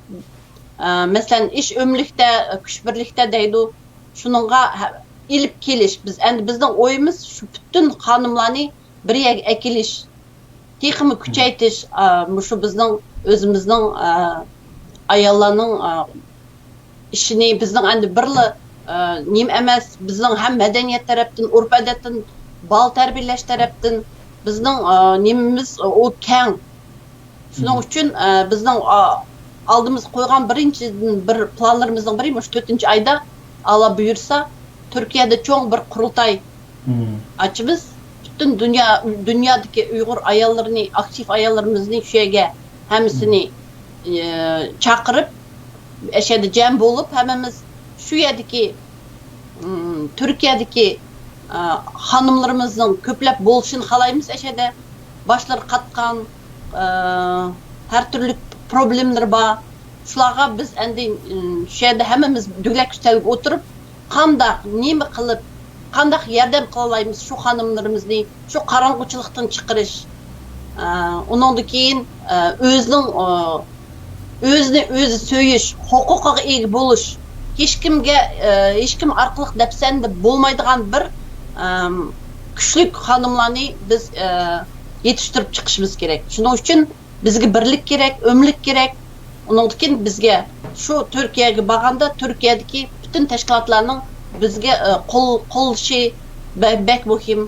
ئە، مەسىلەن، ئىش ئۆملۈكتە، كۈچ بىرلىكتە دەيدۇ. شۇنىڭغا ھە-، ئېلىپ كېلىش. بىز ئەمدى، بىزنىڭ ئويىمىز شۇ پۈتۈن خانىملارنى بىر يەرگە ئەكېلىش، تېخىمۇ كۈچەيتىش، ئا، مۇشۇ بىزنىڭ ئۆزىمىزنىڭ، ئا، ئاياللارنىڭ، ئا، ئىشىنى بىزنىڭ ئەمدى بىرلا، ئا، نېمە ئەمەس، بىزنىڭ ھەم مەدەنىيەت تەرەپتىن، ئۆرپ-ئادەتتىن، بالا تەربىيەلەش تەرەپتىن بىزنىڭ، ئا، نېمىمىز ئۇ كەڭ. شۇنىڭ ئۈچۈن، ئە، بىزنىڭ، ئا، ئالدىمىزغا قويغان بىرىنچى بىر پىلانلىرىمىزنىڭ بىرى مۇشۇ تۆتىنچى ئايدا، ئاللا بۇيرۇسا، تۈركىيەدە چوڭ بىر قۇرۇلتاي ئاچىمىز. پۈتۈن دۇنيا، دۇنيادىكى ئۇيغۇر ئاياللىرىنى، ئاكتىپ ئاياللىرىمىزنى شۇ يەرگە ھەممىسىنى، ئە، چاقىرىپ، ئەشەدە جەم بولۇپ، ھەممىمىز شۇ يەردىكى، ئىم، تۈركىيەدىكى، ئە، خانىملىرىمىزنىڭ كۆپلەپ بولۇشىنى خالايمىز ئەشەدە. باشلىرى قاتقان، ئە، ھەر تۈرلۈك پروبلېمىلىرى بار. شۇلارغا بىز ئەمدى، ئىم، شۇ يەردە ھەممىمىز دۆگلەك ئۈستەلگە ئولتۇرۇپ، قانداق، نېمە قىلىپ، قانداق ياردەم قىلالايمىز شۇ خانىملىرىمىزنى شۇ قاراڭغۇچىلىقتىن چىقىرىش، ئە، ئۇنىڭدىن كېيىن، ئە، ئۆزىنىڭ، ئە، ئۆزىنى ئۆزى سۆيۈش، ھوقۇقىغا ئىگە بولۇش، ھېچكىمگە، ئە، ھېچكىم ئارقىلىق دەپسەندە بولمايدىغان بىر، ئەم، كۈچلۈك خانىملارنى بىز، ئە، يېتىشتۈرۈپ چىقىشىمىز كېرەك. شۇنىڭ ئۈچۈن بىزگە بىرلىك كېرەك، ئۆملۈك كېرەك. ئۇنىڭدىن كېيىن بىزگە شۇ تۈركىيەگە بارغاندا، تۈركىيەدىكى پۈتۈن تەشكىلاتلارنىڭ بىزگە، ئە، قول، قوللىشى بە-، بەك مۇھىم.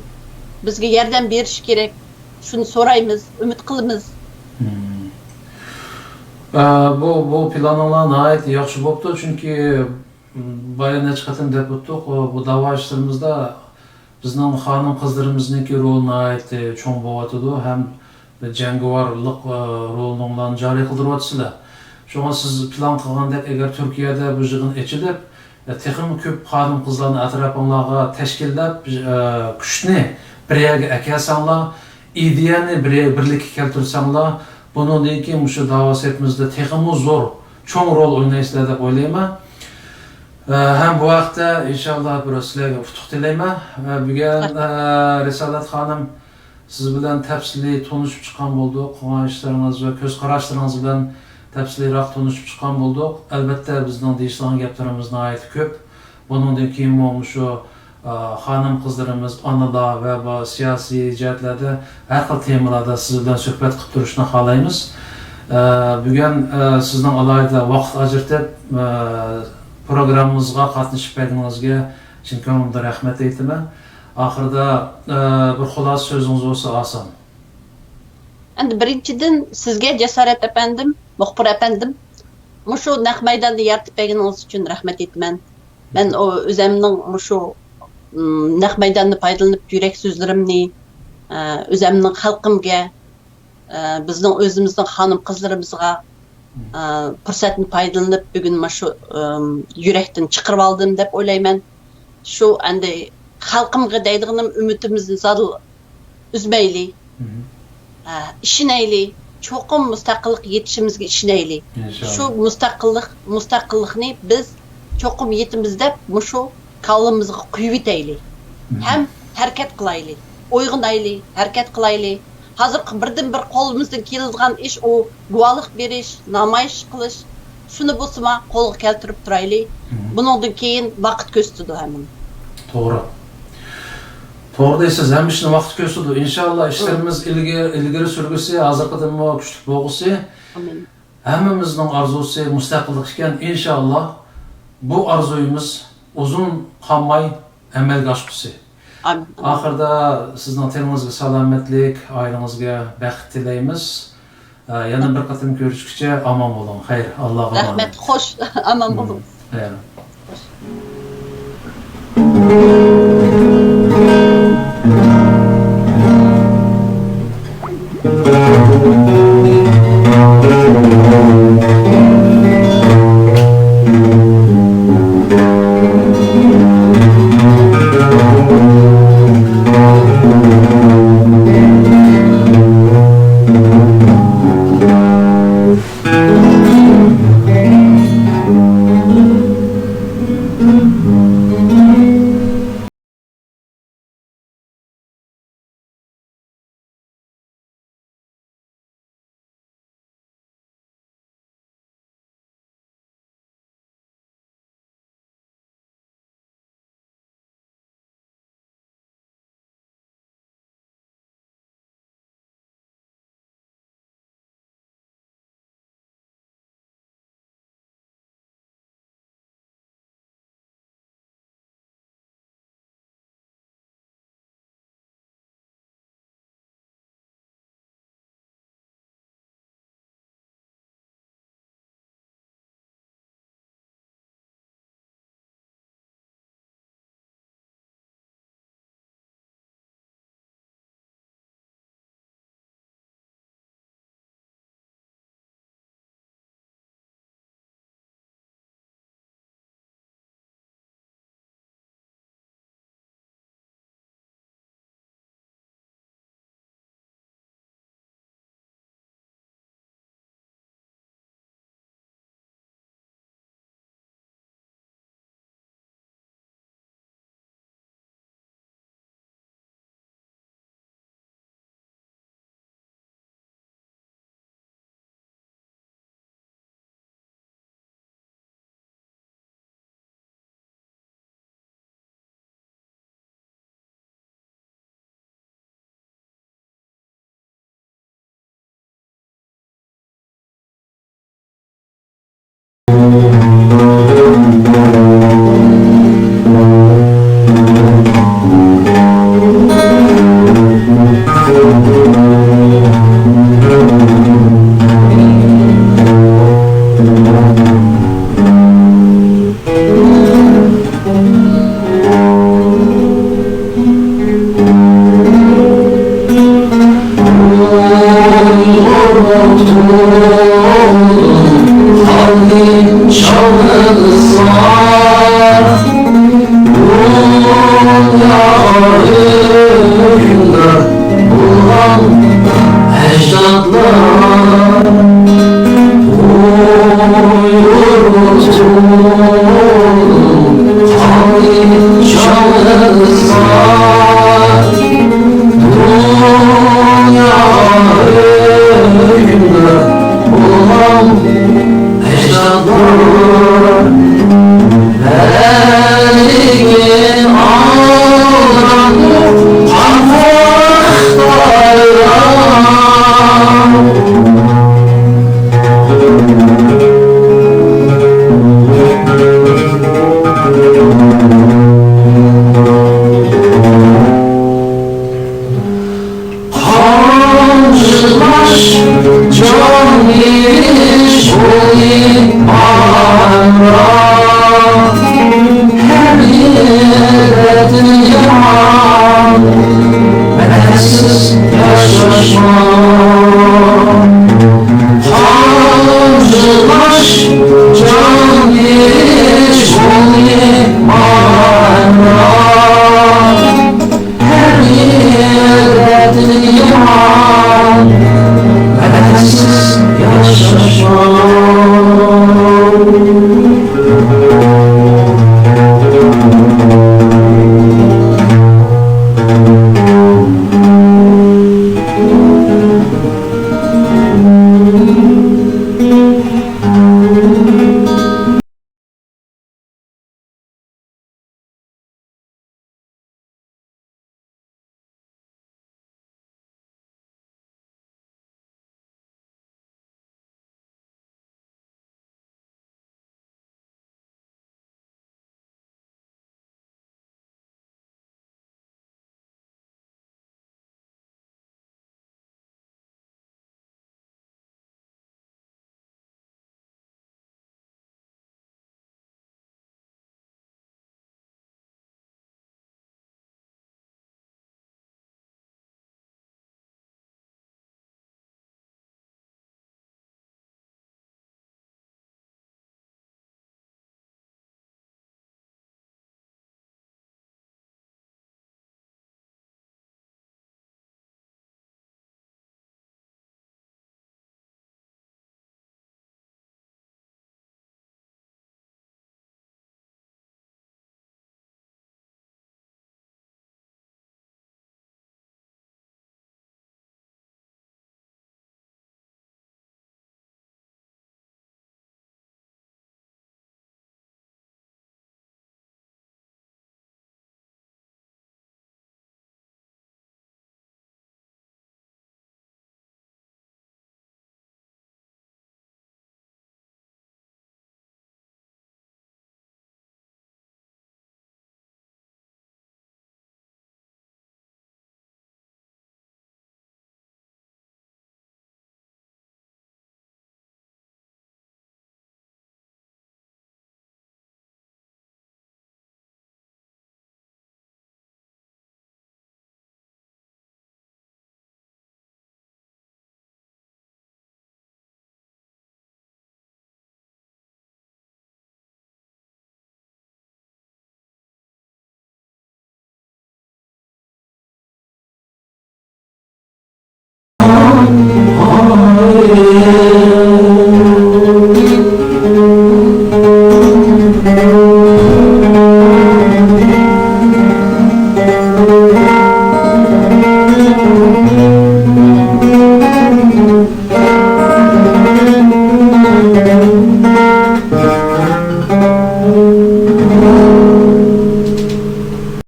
بىزگە ياردەم بېرىشى كېرەك. شۇنى سورايمىز، ئۈمىد قىلىمىز. مم. ئە، بۇ، بۇ پىلانىڭلار ناھايىتى ياخشى بوپتۇ، چۈنكى بايا نەچچە قېتىم دەپ ئۆتتۇق، بۇ داۋا ئىشلىرىمىزدا بىزنىڭ خانىم-قىزلىرىمىزنىڭكى رولى ناھايىتى چوڭ بولۇۋاتىدۇ ھەم جەڭگىۋارلىق، ئە، رولىنىڭلارنى جارى قىلدۇرۇۋاتىسىلەر. شۇڭا سىز پىلان قىلغاندەك، ئەگەر تۈركىيەدە بۇ يىغىن ئېچىلىپ، ئە، تېخىمۇ كۆپ خانىم-قىزلارنى ئەتراپىڭلارغا تەشكىللەپ، ئە، كۈچنى بىر يەرگە ئەكەلسەڭلار، ئىدىيەنى بىر، بىرلىككە كەلتۈرسەڭلار، بۇنىڭدىن كېيىن مۇشۇ داۋا سېپىمىزدە تېخىمۇ زور، چوڭ رول ئوينايسىلەر دەپ ئويلايمەن. ئە، ھەم بۇ ھەقتە ئىنشاللا بىر سىلەرگە ئۇتۇق تىلەيمەن. ئە، بۈگۈن، ئە، رىسالەت خانىم، سىز بىلەن تەپسىلىي تونۇشۇپ چىققان بولدۇق. قىلغان ئىشلىرىڭىز ۋە كۆز قاراشلىرىڭىز بىلەن تەپسىلىيراق تونۇشۇپ چىققان بولدۇق. ئەلۋەتتە، بىزنىڭ دېيىشىدىغان گەپلىرىمىز ناھايىتى كۆپ. بۇنىڭدىن كېيىنمۇ مۇشۇ، ئا، خانىم-قىزلىرىمىز، ئانىلار ۋە بۇ سىياسىي جەھەتلەردە ھەر خىل تېمىلاردا سىز بىلەن سۆھبەت قىلىپ تۇرۇشنى خالايمىز. ئا، بۈگۈن، ئا، سىزنىڭ ئالاھىدە ۋاقىت ئاجرىتىپ، ئا، پروگراممىمىزغا قاتنىشىپ بەرگىنىڭىزگە چىن كۆڭلۈمدىن رەھمەت ئېيتىمەن. ئاخىرىدا، ئە، بىر خۇلاسە سۆزىڭىز بولسا ئالسام. ئەمدى بىرىنچىدىن، سىزگە جاسارەت ئەپەندىم، مۇخبىر ئەپەندىم، مۇشۇ نەق مەيداننى يارىتىپ بەرگىنىڭىز ئۈچۈن رەھمەت ئېيتىمەن. مەن ئۇ ئۆزەمنىڭ مۇشۇ، ئىم، نەق مەيداننى پايدىلىنىپ يۈرەك سۆزلىرىمنى، ئە، ئۆزەمنىڭ خەلقىمگە، ئە، بىزنىڭ ئۆزىمىزنىڭ خانىم-قىزلىرىمىزغا، ئە، پۇرسەتنى پايدىلىنىپ، بۈگۈن مانا شۇ، ئىم، يۈرەكتىن چىقىرىۋالدىم دەپ ئويلايمەن. شۇ ئەمدى خەلقىمگە دەيدىغىنىم، ئۈمىدىمىزنى زادىلا ئۈزمەيلى. ئە، ئىشىنەيلى. چوقۇم مۇستەقىللىققا يېتىشىمىزگە ئىشىنەيلى. شۇ مۇستەقىللىق، مۇستەقىللىقنى بىز چوقۇم يېتىمىز دەپ مۇشۇ كاللىمىزغا قويۇۋېتەيلى. ھەم ھەرىكەت قىلايلى. ئويغىنايلى، ھەرىكەت قىلايلى. ھازىرقى بىردىنبىر قولىمىزدىن كېلىدىغان ئىش ئۇ گۇۋاھلىق بېرىش، نامايىش قىلىش. شۇنى بولسىمۇ قولغا كەلتۈرۈپ تۇرايلى. بۇنىڭدىن كېيىن ۋاقىت كۆرسىتىدۇ ھەممىنى. توغرا. توغرا دەيسىز، ھەممە ئىشنى ۋاقىت كۆرسىتىدۇ. ئىنشاللا ئىشلىرىمىز ئىلگىرى، ئىلگىرى سۈرگۈسى، ھازىرقىدىنمۇ كۈچلۈك بولغۇسى. ئامىن. ھەممىمىزنىڭ ئارزۇسى مۇستەقىللىق ئىكەن. ئىنشاللا بۇ ئارزۇيىمىز ئۇزۇن قالماي ئەمەلگە ئاشقۇسى. ئامىن. ئاخىرىدا سىزنىڭ تېنىڭىزگە سالامەتلىك، ئائىلىڭىزگە بەخت تىلەيمىز. ئە، يەنە بىر قېتىم كۆرۈشكىچە ئامان بولۇڭ. خەير، ئاللاغا ئامانەت. رەھمەت، خوش، ئامان بولۇڭ. ھە. قامچىلاش جان ئېلىش بولدى ئامراق، ھەقىقەتنى يامان، مەنسىز ياشاشماق.